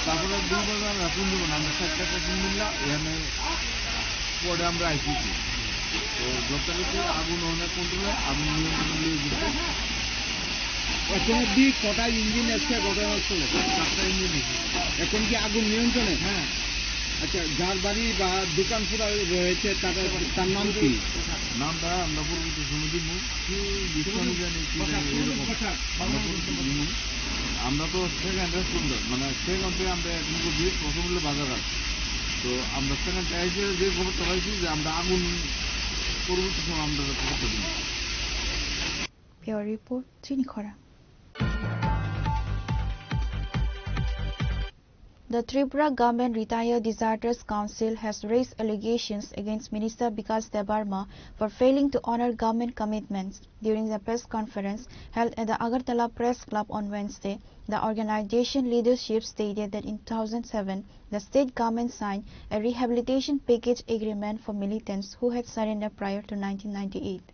তারপরে দুই বাজার আমরা কোন দিব না, আমরা সাত টাকা কোন দিন না, এখানে পরে আমরা আইসিসি। তো যথারীতি আগুন অনেক কন্ট্রোলে, আগুন নিয়ন্ত্রণে নিয়ে গেছে। এখনো দি কটা ইঞ্জিন এসছে ঘটনাস্থলে? সাতটা ইঞ্জিন এসেছে। এখন কি আগুন নিয়ন্ত্রণে? হ্যাঁ। আচ্ছা, যার বাড়ি বা দোকান পুরা রয়েছে, তার, তার নাম কি? নামটা আমরা পরবর্তী সময় দিব। কি বিস্তারিত জানি, কি জানি, এরকম। আমরা পরবর্তী সময় দিব। আমরা তো সেকেন্ড রেসপন্ডার, মানে, সেকেন্ড থেকে আমরা এখন করছি, প্রথম হলো বাজারঘাট। তো আমরা সেকেন্ড থেকে এসে যে খবরটা পাইছি যে আমরা আগুন পরবর্তী সময় আমরা খবরটা দিব। Bureau report, Chini Khorang. The Tripura Government Retired Disasters Council has raised allegations against Minister Bikash Debbarma for failing to honor government commitments. During the press conference held at the Agartala Press Club on Wednesday, the organization leadership stated that in two thousand seven, the state government signed a rehabilitation package agreement for militants who had surrendered prior to nineteen ninety-eight.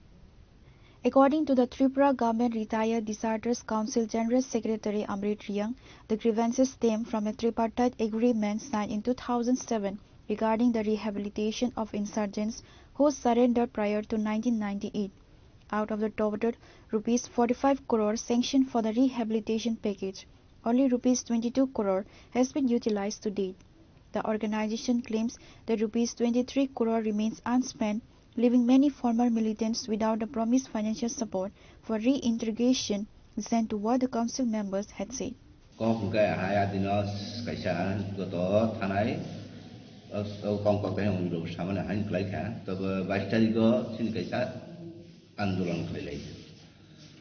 According to the Tripura Government Retired Disasters Council General Secretary Amrit Reang, the grievances stem from a tripartite agreement signed in two thousand seven regarding the rehabilitation of insurgents who surrendered prior to nineteen ninety-eight. Out of the total rupees forty-five crore sanctioned for the rehabilitation package, only rupees twenty-two crore has been utilized to date. The organization claims that rupees twenty-three crore remains unspent, leaving many former militants without the promised financial support for reintegration, listen to what the council members had said. Kok hwnkhe hai adino kaisa goto thanai, o, o kong kok tei wngwi rok samani haino khlai kha. Tobo bais tarikgo chini kaisa andolon khlai lai.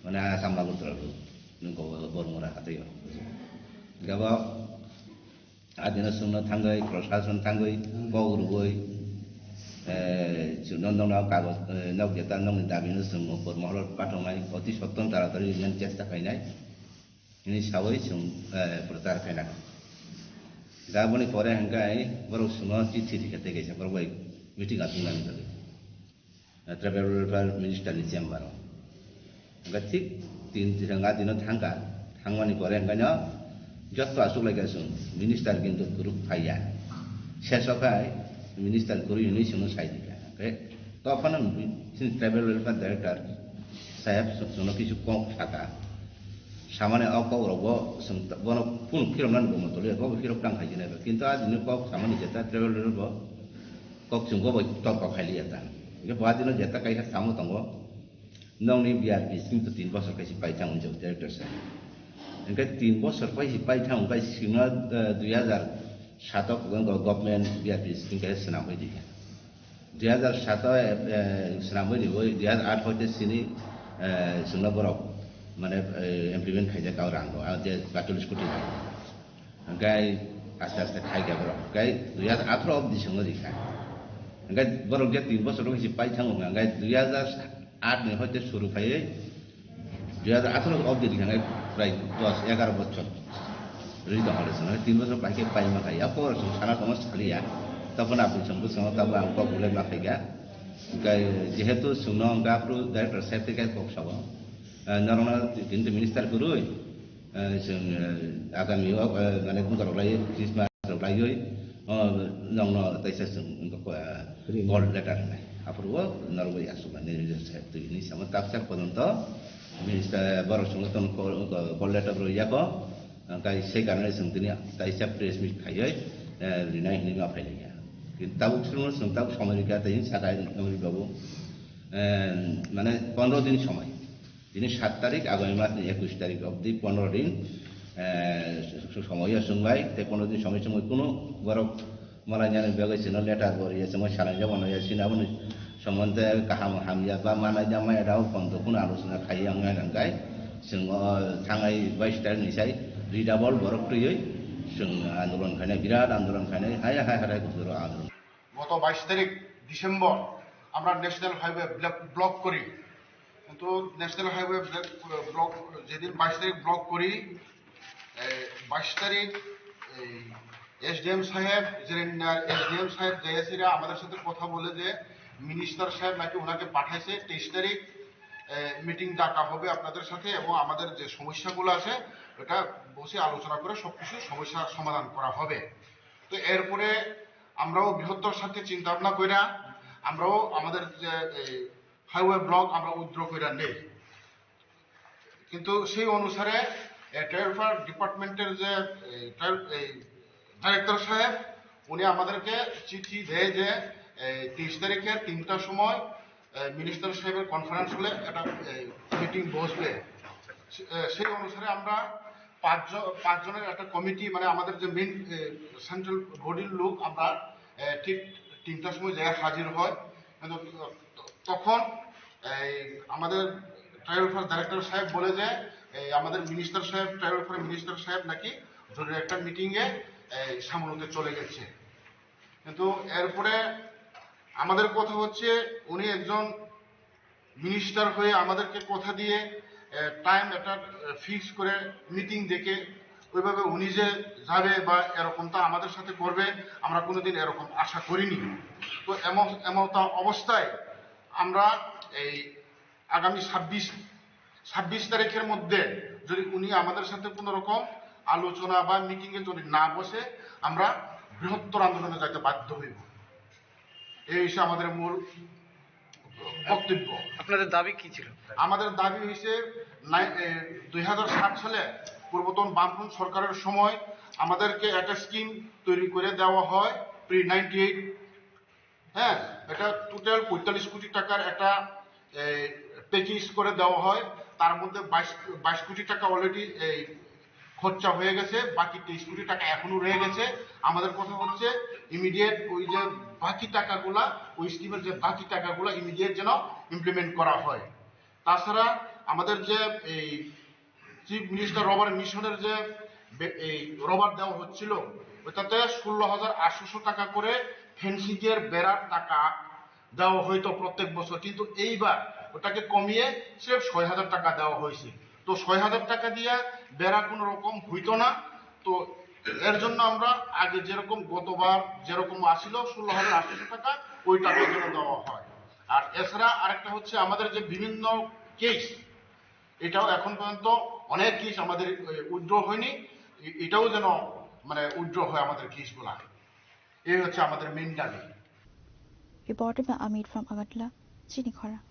Mane Assam Agartala rok, nung kok Bormura hatwi o. Gabo adino chwngno thangwi, prosason thangwi, kok rwwi, eh, chwngno nokno kagoj, eh, nok jeta nokni dabino chwng upor mohoro pathoknai, oti sotton taratari rinani chesta khainai. Hini sawi chwng, eh, prochar khaina. Da boni pore hwnkhe borok chwngno chithi rikha tei kaisa borok bai meeting achuknani bagwi. Eh, Tribal Welfare Minister ni chamber o. Hwnkhe thik tin, tin, nga dino thangkha, thangmani pore hwnkhe no joto achuk laikha chwng, minister kintu kwrwk phaiya. Seso khai minister kwrwi hwnwi chwngno sai rikha. Hwnkhe tophano chini Tribal Welfare Director saheb chwngno kisu kok sakha. Samani o kok rokbo chwng bono phunuk phiroknani bo motoli, bobo phirok tang khai jwnai ba. Kintu a dino kok samani jeta Tribal Welfare bo kok chwng bobo torko khai liya ta. Hwnkhe bo a dino jeta kaisa samo tongo. Nokni B R P scheme to tin bosor kaisa paithang unjak director sir. Hingke tin bosor kaisa paithang hingke sima, eh, dui hazar satok go-, government B R P scheme kaisa swnam bai di. Dui hazar sato, eh, eh, swnam bai di, oi dui hazar aat hoite sini, eh, chwngno borok mane, eh, implement khaijak o rang rok, ah, je battle scooty rang. Hingke aste aste khaikha borok. Hingke dui hazar atharo obdi swngo rikha. Hingke borok je tin bosor rok si paithang wngkha. Hingke dui hazar aat ni hoite suru khaiwi dui hazar atharo obdi rikha, hingke prai dos egaro bochor rwi tongkha le chwng. Tin bosor pai khe paima kha. Yapor chwng sana tongma saliya. Tokon apni chwng bwskango tabuk ang kok belai ma khaikha. Hingke jehetu chwngno hingke aphuru director sir tei kok sabo. Eh, norokno tini minister kwrwi. Eh, chwng, eh, agami o, eh, mane, buka rok lai, Christmas rok laiwi, oh, nokno taisa chwng, wngkha, eh, Ring. Call letter hinai. Aphuru o norok bai aswk nai, nini side twi hinwi samo taksa pojonto minister borok chwngno tono call, call letter rw yako, hwnkhe se karone chwng tini taisa press meet khaiwi, eh, rinai hinwi ma phailaikha. Kintu tabuk chwngno chwng tabuk somoi rikha tei saka somoi babu, eh, mane, pondro din somoi. Tini sat tarik, agami mas ni ekush tarik obdi pondro din, eh, su-, su-, somoyo chwngbai, tei pondro din somoi chwngbai kunu borok malai jani bagwi chwngno letter bo riya, chwngno salai jabo no ya, chini aboni somonte kaham hamya ba manai jama ya dao pondro kunu alochona khai yang ya nangkai, chwng, o, thangai bais tarik ni sai redouble borok twiwi chwng andolon khainai, birat andolon khainai, hai hai hai hai kuduro andolon. গত বাইশ তারিখ ডিসেম্বর আমরা national highway block, block করি, কিন্তু national highway block, block যেদিন বাইশ তারিখ ব্লক করি, এই বাইশ তারিখ এই এসডিএম সাহেব, জেরেন্ডার এসডিএম সাহেব জেএসিরা আমাদের সাথে কথা বলে যে মিনিস্টার সাহেব নাকি ওনাকে পাঠাইছে তেইশ তারিখ মিটিং ডাকা হবে আপনাদের সাথে এবং আমাদের যে সমস্যাগুলো আছে ওটা বসে আলোচনা করে সব কিছু সমস্যার সমাধান করা হবে। তো এরপরে আমরাও বৃহত্তর স্বার্থে চিন্তা ভাবনা কইরা আমরাও আমাদের যে এই হাইওয়ে ব্লক আমরা উইথড্র কইরা নেই। কিন্তু সেই অনুসারে, এ, ট্রাইবেল ওয়েলফেয়ার ডিপার্টমেন্টের যে, এ, ট্রাইবেল, এই ডাইরেক্টর সাহেব, উনি আমাদেরকে চিঠি দেয় যে, এ, তেইশ তারিখে তিনটার সময়, এ, মিনিস্টার সাহেবের কনফারেন্স হলে একটা, এ, মিটিং বসবে। সে-, এ, সেই অনুসারে আমরা পাঁচজন, পাঁচজনের একটা কমিটি, মানে আমাদের যে মেইন, এ, সেন্ট্রাল বডির লোক আমরা, এ, ঠিক তিনটার সময় যাই হাজির হয়। কিন্তু তখন এই আমাদের ট্রাইবেল ওয়েলফেয়ার ডাইরেক্টর সাহেব বলে যে এই আমাদের মিনিস্টার সাহেব, ট্রাইবেল ওয়েলফেয়ার মিনিস্টার সাহেব নাকি জরুরি একটা মিটিংয়ে এই সামুলতে চলে গেছে। কিন্তু এরপরে আমাদের কথা হচ্ছে উনি একজন মিনিস্টার হয়ে আমাদেরকে কথা দিয়ে, এ, টাইম একটা, এ, ফিক্স করে মিটিং ডেকে ওইভাবে উনি যে যাবে বা এরকমটা আমাদের সাথে করবে, আমরা কোনোদিন এরকম আশা করিনি। তো এমন, এমন তা অবস্থায় আমরা এই আগামী ছাব্বিশ, ছাব্বিশ তারিখের মধ্যে যদি উনি আমাদের সাথে কোনো রকম আলোচনা বা মিটিংয়ে যদি না বসে, আমরা বৃহত্তর আন্দোলনে যাইতে বাধ্য হইব। এই হচ্ছে আমাদের মূল বক্তব্য। আপনাদের দাবি কি ছিল? আমাদের দাবি হইছে নাই-, এ, দুই হাজার সাত সালে পূর্বতন বামফ্রন্ট সরকারের সময় আমাদেরকে একটা স্কিম তৈরি করে দেওয়া হয়, প্রি নাইনটি এইট, হ্যাঁ, এটা টোটাল পঁয়তাল্লিশ কোটি টাকার একটা, এ, প্যাকেজ করে দেওয়া হয়। তার মধ্যে বাইশ, বাইশ কোটি টাকা অলরেডি এই খরচা হয়ে গেছে, বাকি তেইশ কোটি টাকা এখনো রয়ে গেছে। আমাদের কথা হচ্ছে ইমিডিয়েট ওই যে বাকি টাকাগুলা, ওই স্কিমের যে বাকি টাকাগুলা ইমিডিয়েট যেন ইমপ্লিমেন্ট করা হয়। তাছাড়া আমাদের যে এই চিফ মিনিস্টার রবার মিশনের যে বে-, এই রবার দেওয়া হচ্ছিল, ওটাতে ষোলো হাজার আটশোশো টাকা করে ফেন্সিং এর বেড়ার টাকা দেওয়া হইতো প্রত্যেক বছর, কিন্তু এইবার ওটাকে কমিয়ে স্রেফ ছয় হাজার টাকা দেওয়া হয়েছে। তো ছয় হাজার টাকা দিয়ে বেড়া কোনো রকম হইতো না। তো এর জন্য আমরা আগে যেরকম গতবার যেরকম আসিল ষোলো হাজার আটশোশো টাকা, ওই টাকা যেন দেওয়া হয়। আর এছাড়া আরেকটা হচ্ছে আমাদের যে বিভিন্ন কেস, এটাও এখন পর্যন্ত অনেক কেস আমাদের উইথড্র হয়নি, এ-, এটাও যেন মানে উইথড্র হয় আমাদের কেসগুলা। এই হচ্ছে আমাদের মেইন দাবি। Reported by Amit from Agartala, Chini Khorang.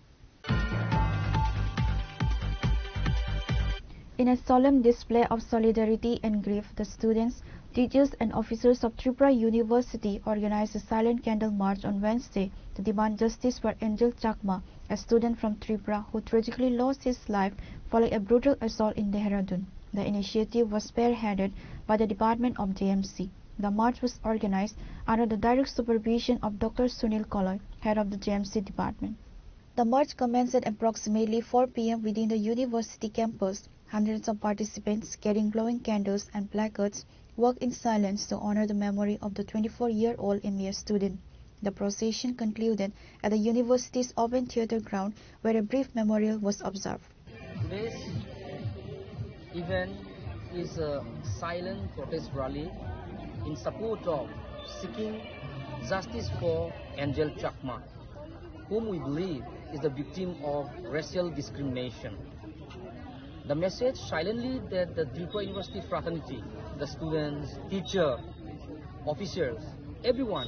In a solemn display of solidarity and grief, the students, teachers and officers of Tripura University organized a silent candle march on Wednesday to demand justice for Angel Chakma a student from Tripura who tragically lost his life following a brutal assault in Dehradun. The initiative was spearheaded by the Department of J M C. The march was organized under the direct supervision of Doctor Sunil Koloi, head of the J M C department. The march commenced at approximately four p m within the university campus. Hundreds of participants carrying glowing candles and placards walked in silence to honor the memory of the twenty-four-year-old M B S student. The procession concluded at the university's open theater ground, where a brief memorial was observed. Today's event is a silent protest rally in support of seeking justice for Angel Chakma, whom we believe is the victim of racial discrimination. The message silently that the Tripura University fraternity, the students, teacher, officials, everyone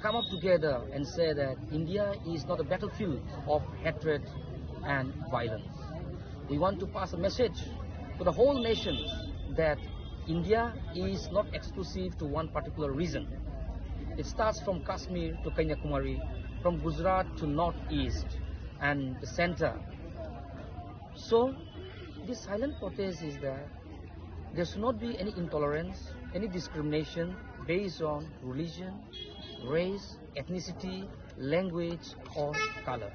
come up together and say that India is not a battlefield of hatred and violence. We want to pass a message to the whole nation that India is not exclusive to one particular region. It starts from Kashmir to Kanyakumari, from Gujarat to Northeast and the center. So, this silent protest is that there should not be any intolerance, any discrimination based on religion, race, ethnicity, language, or color.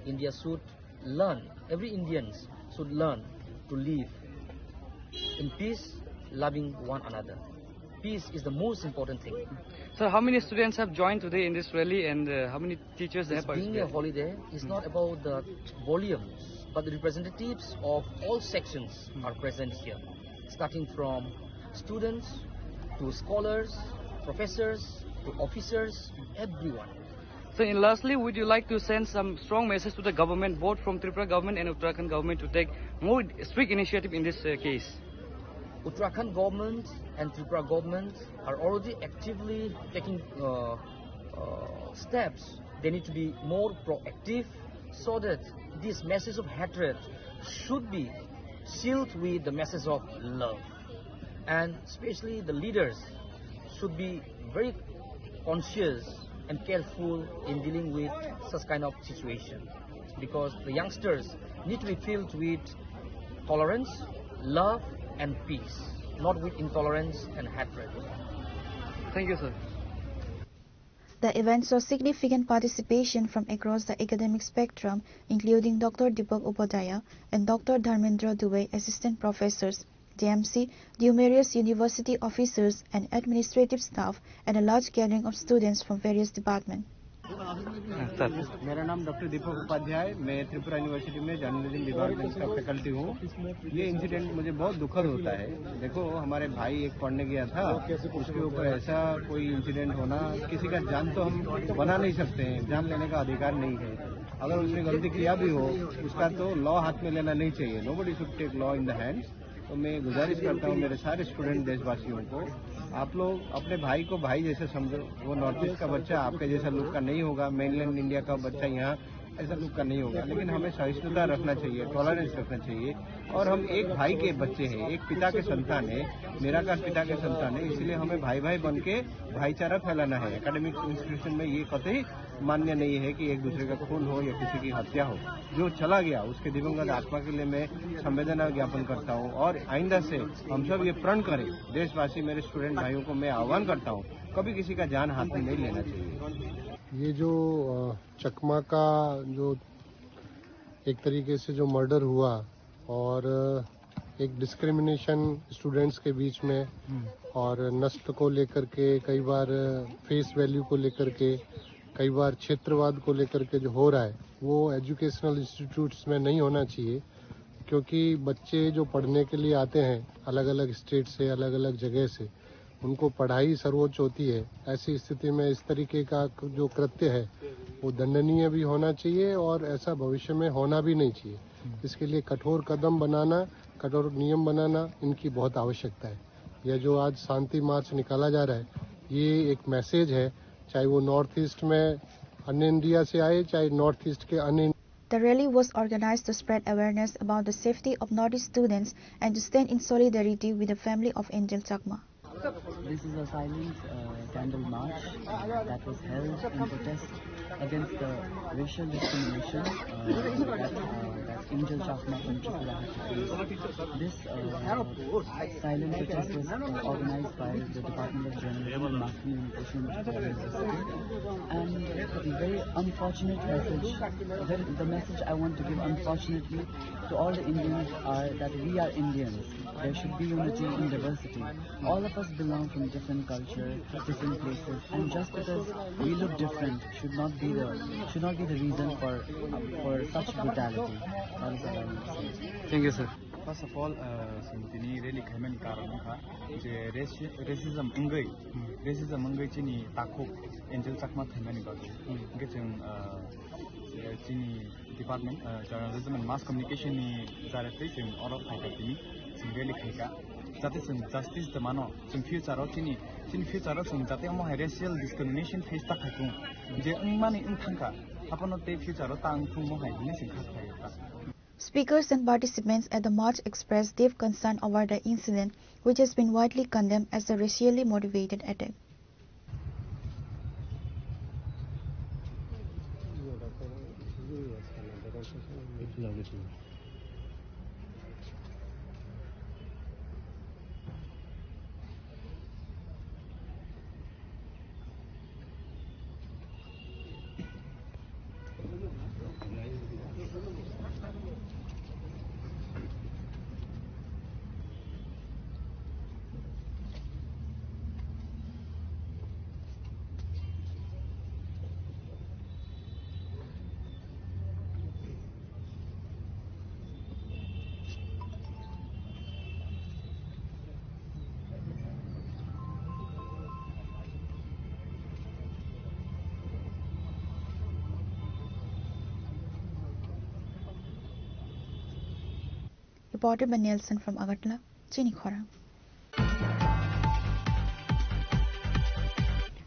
India should learn, every Indians should learn to live in peace, loving one another. Peace is the most important thing. Sir, how many students have joined today in this rally and, uh, how many teachers have participated? This being a holiday is not about the volumes, but the representatives of all sections are present here, starting from students to scholars, professors to officers, everyone. So, in lastly, would you like to send some strong message to the government, both from Tripura government and Uttarakhand government, to take more strict initiative in this, uh, case? Uttarakhand government and Tripura government are already actively taking, uh, uh, steps. They need to be more proactive so that this message of hatred should be sealed with the message of love. And especially the leaders should be very conscious and careful in dealing with such kind of situation, because the youngsters need to be filled with tolerance, love, and peace, not with intolerance and hatred. Thank you, sir. The event saw significant participation from across the academic spectrum, including Doctor Deepak Upadhyaya and Doctor Dharmendra Dubey, assistant professors, J M C, numerous university officers and administrative staff, and a large gathering of students from various departments. मेरा नाम डॉक्टर दीपक उपाध्याय, मैं त्रिपुरा यूनिवर्सिटी में journalism department का फैकल्टी हूँ। ये इंसिडेंट मुझे बहुत दुखद होता है। देखो, हमारे भाई एक पढ़ने गया था, उसके ऊपर ऐसा कोई इंसिडेंट होना, किसी का जान तो हम बना नहीं सकते हैं, जान लेने का अधिकार नहीं है। अगर उसने गलती किया भी हो, उसका तो लॉ हाथ में लेना नहीं चाहिए। Nobody should take law in the hands। तो मैं गुजारिश करता हूँ मेरे सारे स्टूडेंट देशवासियों को, आप लोग अपने भाई को भाई जैसे समझो। वो नॉर्थ ईस्ट का बच्चा आपके जैसा लुक का नहीं होगा, मेनलैंड इंडिया का बच्चा यहाँ ऐसा लुक का नहीं होगा। लेकिन हमें सहिष्णुता रखना चाहिए, टॉलरेंस रखना चाहिए। और हम एक भाई के बच्चे हैं, एक पिता के संतान है, निराकार पिता के संतान है, इसलिए हमें भाई भाई बन के भाईचारा फैलाना है। एकेडमिक इंस्टीट्यूशन में ये कतई मान्य नहीं है कि एक दूसरे का खून हो या किसी की हत्या हो। जो चला गया, उसके दिवंगत आत्मा के लिए मैं संवेदना ज्ञापन करता हूँ और आइंदा से हम सब ये प्रण करें। देशवासी, मेरे स्टूडेंट भाइयों को मैं आह्वान करता हूँ, कभी किसी का जान हाथ में नहीं लेना चाहिए। ये जो अ, चकमा का जो एक तरीके से जो मर्डर हुआ और अ, एक डिस्क्रिमिनेशन स्टूडेंट्स के बीच में और नस्ल को लेकर के, कई बार फेस वैल्यू को लेकर के, कई बार क्षेत्रवाद को लेकर के जो हो रहा है, वो एजुकेशनल इंस्टीट्यूट्स में नहीं होना चाहिए। क्योंकि बच्चे जो पढ़ने के लिए आते हैं अलग-अलग स्टेट से, अलग-अलग जगह से, उनको पढ़ाई सर्वोच्च होती है। ऐसी स्थिति में इस तरीके का जो कृत्य है, वो दंडनीय भी होना चाहिए और ऐसा भविष्य में होना भी नहीं चाहिए। इसके लिए कठोर कदम बनाना, कठोर नियम बनाना, इनकी बहुत आवश्यकता है। यह जो आज शांति मार्च निकाला जा रहा है, ये एक मैसेज है, चाहे वो नॉर्थ ईस्ट में अन्य इंडिया से आए, चाहे नॉर्थ ईस्ट के अन्य The rally was organized to spread awareness about the safety of Northeast students and to stand in solidarity with the family of Angel Chakma. This is a silent uh, candle march uh, that was held in protest against the racial discrimination uh, that, uh, that Angel Chakma from Tripura had to face. This uh, silent protest was uh, organized by the Department of Journalism and Mass Communication of the University. And a very unfortunate message, very, the message I want to give, unfortunately, to all the Indians are that we are Indians. There should be unity in diversity. All of us belong from different culture, different places, and just because we look different should not be the should not be the reason for for such brutality. That is all I want to say. Thank you, sir. First of all, uh, chwng tini rally khaimani karon wngkha je raci- racism wngwi, racism wngwi chini takhuk Angel Chakma thaimani bagwi. Hwnkhe chwng, uh, chini department, uh, journalism and mass communication ni jaretwi chwng oro phaikha tini, chwng rally khaikha, jate chwng justice de mano, chwng future o chini, chini future o chwng jate omo hai racial discrimination face ta khaithung, je wngmani wngthangkha, abono tei future o ta wngthung mo hai hinwi chwng kha khlaio ta. Speakers and participants at the march expressed deep concern over the incident, which has been widely condemned as a racially motivated attack. Reported by Nelson from Agartala, Chini Khorang.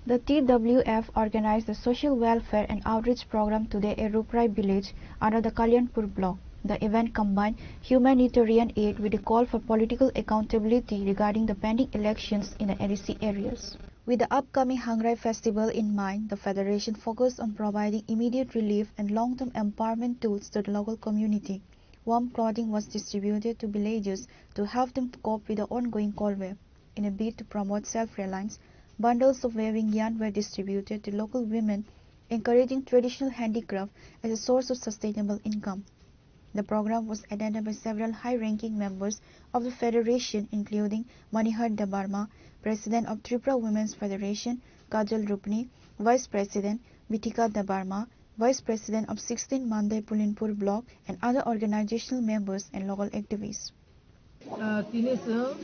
The T W F organized the social welfare and outreach program today at Ruprai village under the Kalyanpur block. The event combined humanitarian aid with a call for political accountability regarding the pending elections in the A D C areas. With the upcoming Hangrai festival in mind, the federation focused on providing immediate relief and long-term empowerment tools to the local community. Warm clothing was distributed to villagers to help them cope with the ongoing cold wave. In a bid to promote self-reliance, bundles of weaving yarn were distributed to local women, encouraging traditional handicraft as a source of sustainable income. The program was attended by several high-ranking members of the federation, including Manihar Debbarma, President of Tripura Women's Federation, Kajal Rupni, Vice President Bitika Debbarma, Vice President of sixteen Mandai Pulinpur Block, and other organizational members and local activists. Ah, tini chwng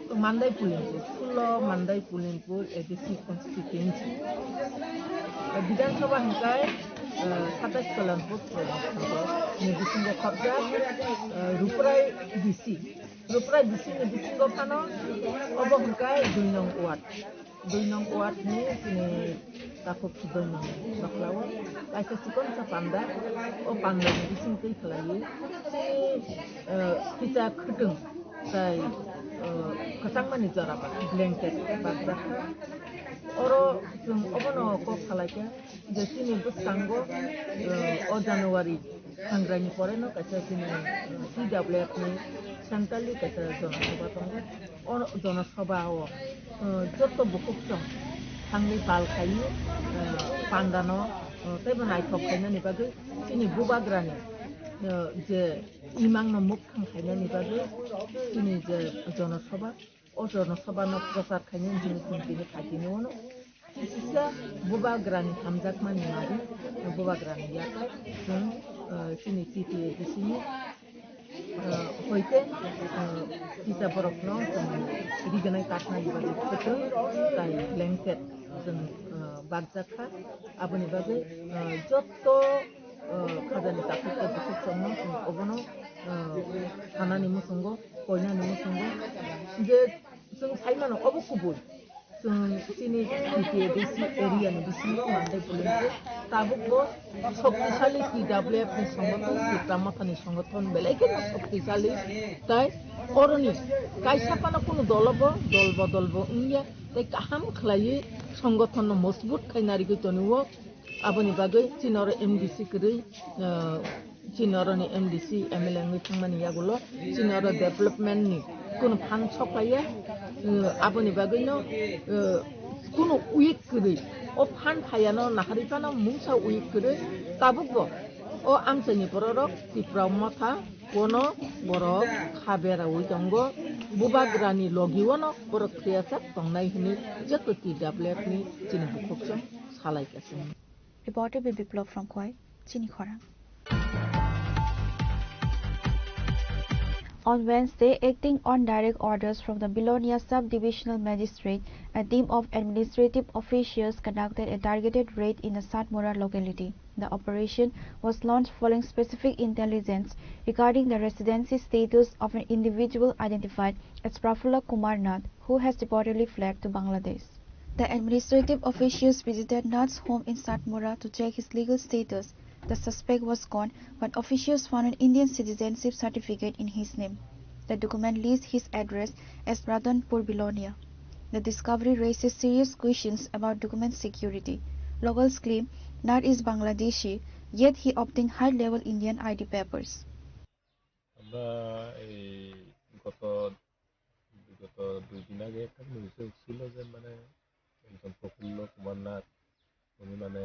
Mandai Pulinpur, sullo Mandai Pulinpur A D C constituency. Ah, Bidhan Sabha hwnkhe, ah, satais Kalyanpur Pradhan Sabha ni bisingo khopjak, ah, Ruprai D C. Ruprai D C ni bisingo phano obo hwnkhe dui nong ward. Dui nong ward ni chini takhuk dui nong bakla o kaisa chikonsa panda, o panda ni bising twi khlaiwi chini, eh, kisa khwtwng tai, eh, kwchangmani jora ba blanket bakjak kha. Oro chwng obono kok salaikha je chini bwskango, eh, o January Hangrai ni pore no kaisa chini, eh, T W F ni centrally kaisa jonosabha tongo. O jonosabha o, eh, joto bukhuk chwng thangwi bal khaiwi, eh, panda no, eh, teibo naithok khainani bagwi chini bubagra ni, eh, je imang no mukthang khainani bagwi chini je jonosabha, o jonosabha no prochar khainani hwnwi chwng tini phaitini uano. Kisisa bubagrani hamjakmani mari, bubagrani yakai, chwng, eh, chini T T A D C ni, eh, hoite, eh, kisa borokno chwng riganai kaknani bagwi kwthwng tai blanket chwng, eh, bakjak kha. Aboni bagwi, eh, jotto, eh, khajani takhuk tei bukhuk chwngno chwng obono, eh, sanani muchungo, koinani muchungo je chwng sai mano obo kubui. Chwng chini T T A D C area ni bisingo Mandai Pulinpur tabukbo shoktisali T W F ni songothon, Tipra Mothani songothon belai kheno shoktisali. Tai oroni kaisa phano kunu dolobo dol bodolbo wngya, tai kaham khlaiwi songothonno mojbut khai narigwi tonio. Aboni bagwi chini oro M D C kwrwi, ah, chini oroni M D C, M L A wngwi thangmani yagulo chini oro development ni kunu phan soklaiya. Ah, aboni bagwino, ah, kunu weak kwrwi, o phan phaiya no naharwi phano mungsa weak kwrwi tabukbo o amchaini bororok Tipra Motha Bono borok kha beraui tongo, bubagrani logiwono borok thwiyasak tongnai hwnwi joto T W F ni chini bukhukchwng salaikha chwng. Reporter Biplab from Khowai, Chini Khorang. On Wednesday, acting on direct orders from the Belonia Sub-Divisional Magistrate, a team of administrative officials conducted a targeted raid in the Satmura locality. The operation was launched following specific intelligence regarding the residency status of an individual identified as Prafulla Kumar Nath, who has reportedly fled to Bangladesh. The administrative officials visited Nath's home in Satmura to check his legal status. The suspect was gone, but officials found an Indian citizenship certificate in his name. The document lists his address as Ratanpur, Belonia. The discovery raises serious questions about document security. Locals claim Nath is Bangladeshi, yet he obtained high-level Indian I D papers. আমরা এই গত, বিগত দুই দিন আগে একটা নিউজে ছিল যে মানে একজন প্রফুল্ল কুমার নাথ, উনি মানে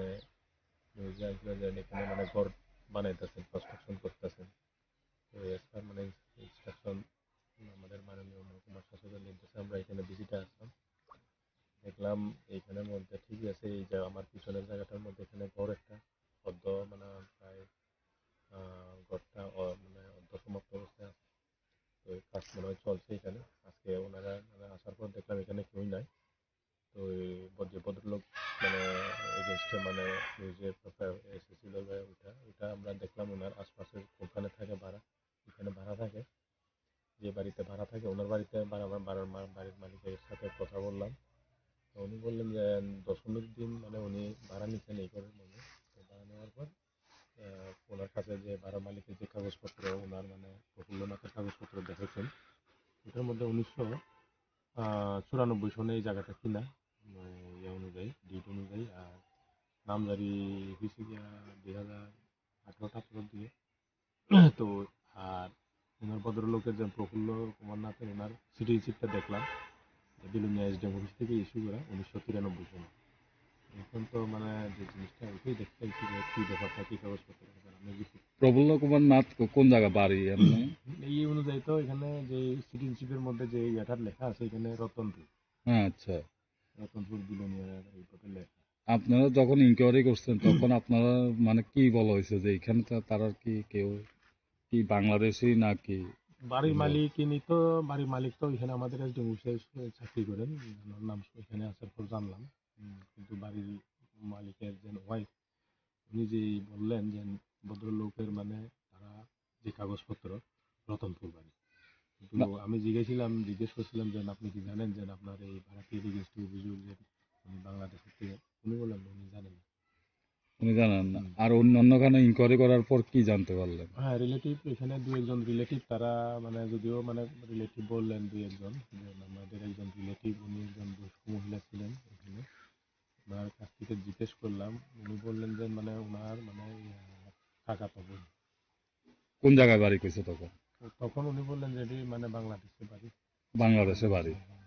নিউজে আসলে যে এখানে মানে ঘর বানাইতেছেন, কনস্ট্রাকশন করতেছেন। তো এস পার মানে ইনস্ট্রাকশন আমাদের মাননীয় মহকুমা শাসকের নির্দেশে আমরা এখানে ভিজিটে আসলাম। দেখলাম এইখানের মধ্যে ঠিকই আছে, এই যে আমার পিছনের জায়গাটার মধ্যে এখানে ঘর একটা অর্ধ মানে প্রায়, আহ, ঘরটা অ-, মানে অর্ধ সমাপ্ত অবস্থায় আছে। তো এই কাজ মনে হয় চলছে এখানে। আজকে ওনারা মানে আসার পর দেখলাম এখানে কেউই নাই। তো এই ভদ্র-, ভদ্রলোক মানে এগেইনস্টে মানে ওই যে এসএসসি লোক ওইটা, ওইটা আমরা দেখলাম ওনার আশপাশে কোনখানে থাকে ভাড়া, ওখানে ভাড়া থাকে। যে বাড়িতে ভাড়া থাকে, ওনার বাড়িতে বারবার বারো মা-, বাড়ির মালিকের সাথে কথা বললাম। তো উনি বললেন যে দশমীর দিন মানে উনি ভাড়া নিচ্ছেন এই ঘরের মধ্যে। তো ভাড়া নেওয়ার পর, আহ, ওনার কাছে যে ভাড়া মালিকের যে কাগজপত্র, ওনার মানে প্রফুল্লনাথের কাগজপত্র দেখাচ্ছেন। ওটার মধ্যে উনিশশো, আহ, চুরানব্বই সনে এই জায়গাটা কিনা, মানে, ইয়ে অনুযায়ী, ডিড অনুযায়ী, আর নামজারি হয়েছে গিয়া দুই হাজার আঠারো টাঠারোর দিকে। তো আর ওনার ভদ্রলোকের যে প্রফুল্ল কুমার নাথের ওনার সিটিজেনশিপটা দেখলাম, যে বিলোনিয়া এসডিএম অফিস থেকে ইস্যু করা উনিশশো তিরানব্বই সনে। এখন তো মানে যে জিনিসটা ওইটাই দেখতে চাইছি যে কী ব্যাপারটা, কী কাগজপত্র আছে, আর আমরা কিছু প্রফুল্ল কুমার নাথ কো-, কোন জায়গা বাড়ি এমনি? এই অনুযায়ী তো এখানে যে সিটিজেনশিপের মধ্যে যে ইয়েটার লেখা আছে এখানে রতনপুর। হ্যাঁ, আচ্ছা। রতনপুর বিলোনিয়া এই পথে লেখা। আপনারা যখন ইনকোয়ারি করছেন, তখন আপনারা মানে কি বলা হয়েছে যে এখানে তা-, তারা কি কেউ কি বাংলাদেশি নাকি? বাড়ির মালিক, ইনি তো বাড়ির মালিক তো এখানে আমাদের এসডিএম অফিসে চাকরি করেন, ওনার নাম এখানে আসার পর জানলাম। উম, কিন্তু বাড়ির মালিকের যে ওয়াইফ, উনি যে বললেন যে ভদ্রলোকের মানে তারা যে কাগজপত্র রতনপুর বাড়ি। কিন্তু না। আমি জিজ্ঞেসছিলাম, জিজ্ঞেস করছিলাম যে, "আপনি কি জানেন যে আপনার এই ভাড়াটিয়ার against-এ অভিযোগ যে উনি বাংলাদেশের থেকে?" উনি বললেন, উনি জানেন না। উনি জানেন না। হুম। আর অন্য, অন্য খানে ইনকোয়ারি করার পর কি জানতে পারলেন? হ্যাঁ, রিলেটিভ, এখানে দু একজন রিলেটিভ তারা মানে যদিও মানে রিলেটিভ বললেন দু একজন, যে আমাদের একজন রিলেটিভ, উনি একজন বয়স্ক মহিলা ছিলেন এখানে। ওনার কাছ থেকে জিজ্ঞেস করলাম, উনি বললেন যে মানে ওনার মানে, আহ, কাকাতো বোন। কোন জায়গায় বাড়ি কইছে তখন? তখন উনি বললেন যে এটি মানে বাংলাদেশে বাড়ি। বাংলাদেশে বাড়ি। হ্যাঁ,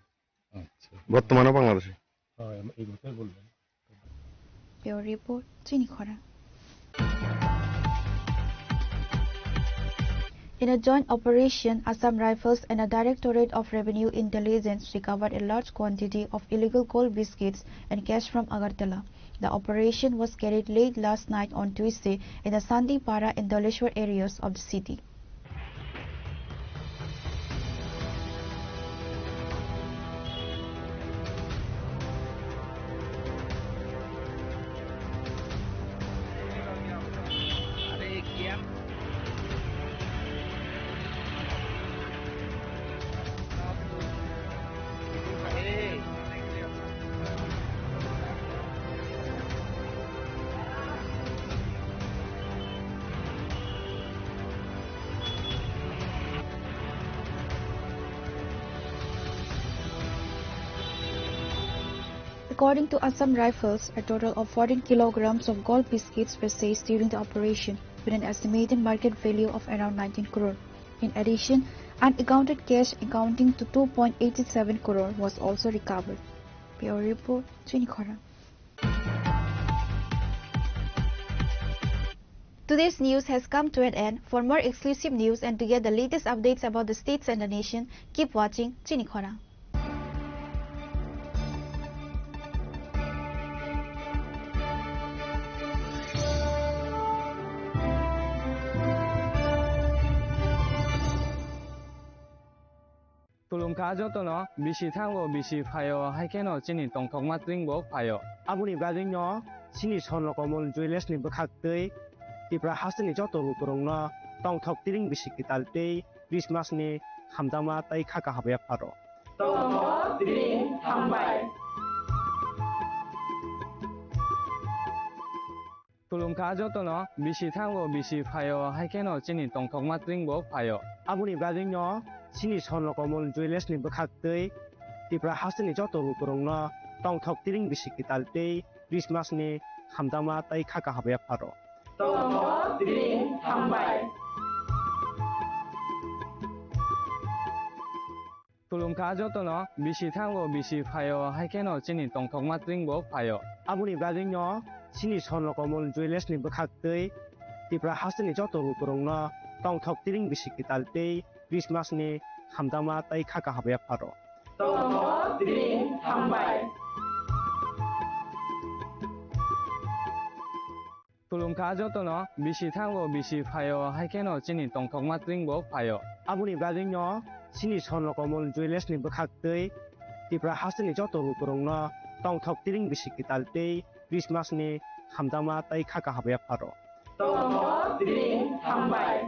হ্যাঁ। আচ্ছা। বর্তমানে বাংলাদেশে? হ্যাঁ, এম-, এই কথাই বললেন। Bureau Report, Chini Khorang. In a joint operation, Assam Rifles and a Directorate of Revenue Intelligence recovered a large quantity of illegal gold biscuits and cash from Agartala. The operation was carried late last night on Tuesday in the Santipara and Doleshwar areas of the city. According to Assam Rifles, a total of fourteen kilograms of gold biscuits were seized during the operation, with an estimated market value of around nineteen crore. In addition, unaccounted cash amounting to two point eight seven crore was also recovered. Bureau Report, Chini Khorang. Today's news has come to an end. For more exclusive news and to get the latest updates about the states and the nation, keep watching Chini Khorang. Khulumkha jotono, bisi thango, bisi phaio, hai kheno chini tongthokma twing bo phaio. Aboni bagwino chini Swarno Komol Jewellers ni bwkhak twi Tripura hasteni joto lukurokno tongthok tiring bisi kwtal tei Christmas ni hamjakma tei kha kaham yapharo. Tongthok tiring hambai. Khulumkha jotono, bisi thango, bisi phaio, hai kheno chini tongthokma twing bo phaio. Aboni bagwino chini Swarno Komol Jewellers ni bwkhak twi Tripura hasteni joto lukurokno tongthok tiring bisi kwtal tei Christmas ni hamjakma tei kha kaham yapharo. Tongthok tiring hambai. Khulumkha jotono, bisi thango, bisi phaio, hai kheno chini tongthokma twing bo phaio. Aboni bagwino chini Swarno Komol Jewellers ni bwkhak twi Tripura hasteni joto lukurokno tongthok tiring bisi kwtal tei Christmas ni hamjakma tei kha kaham yapharo. Tongthok tiring hambai. Khulumkha jotono, bisi thango, bisi phaio, hai kheno chini tongthokma twing bo phaio. Aboni bagwino chini Swarno Komol Jewellers ni bwkhak twi Tripura hasteni joto lukurokno tongthok tiring bisi kwtal tei Christmas ni hamjakma tei kha kaham yapharo. Tongthok tiring hambai.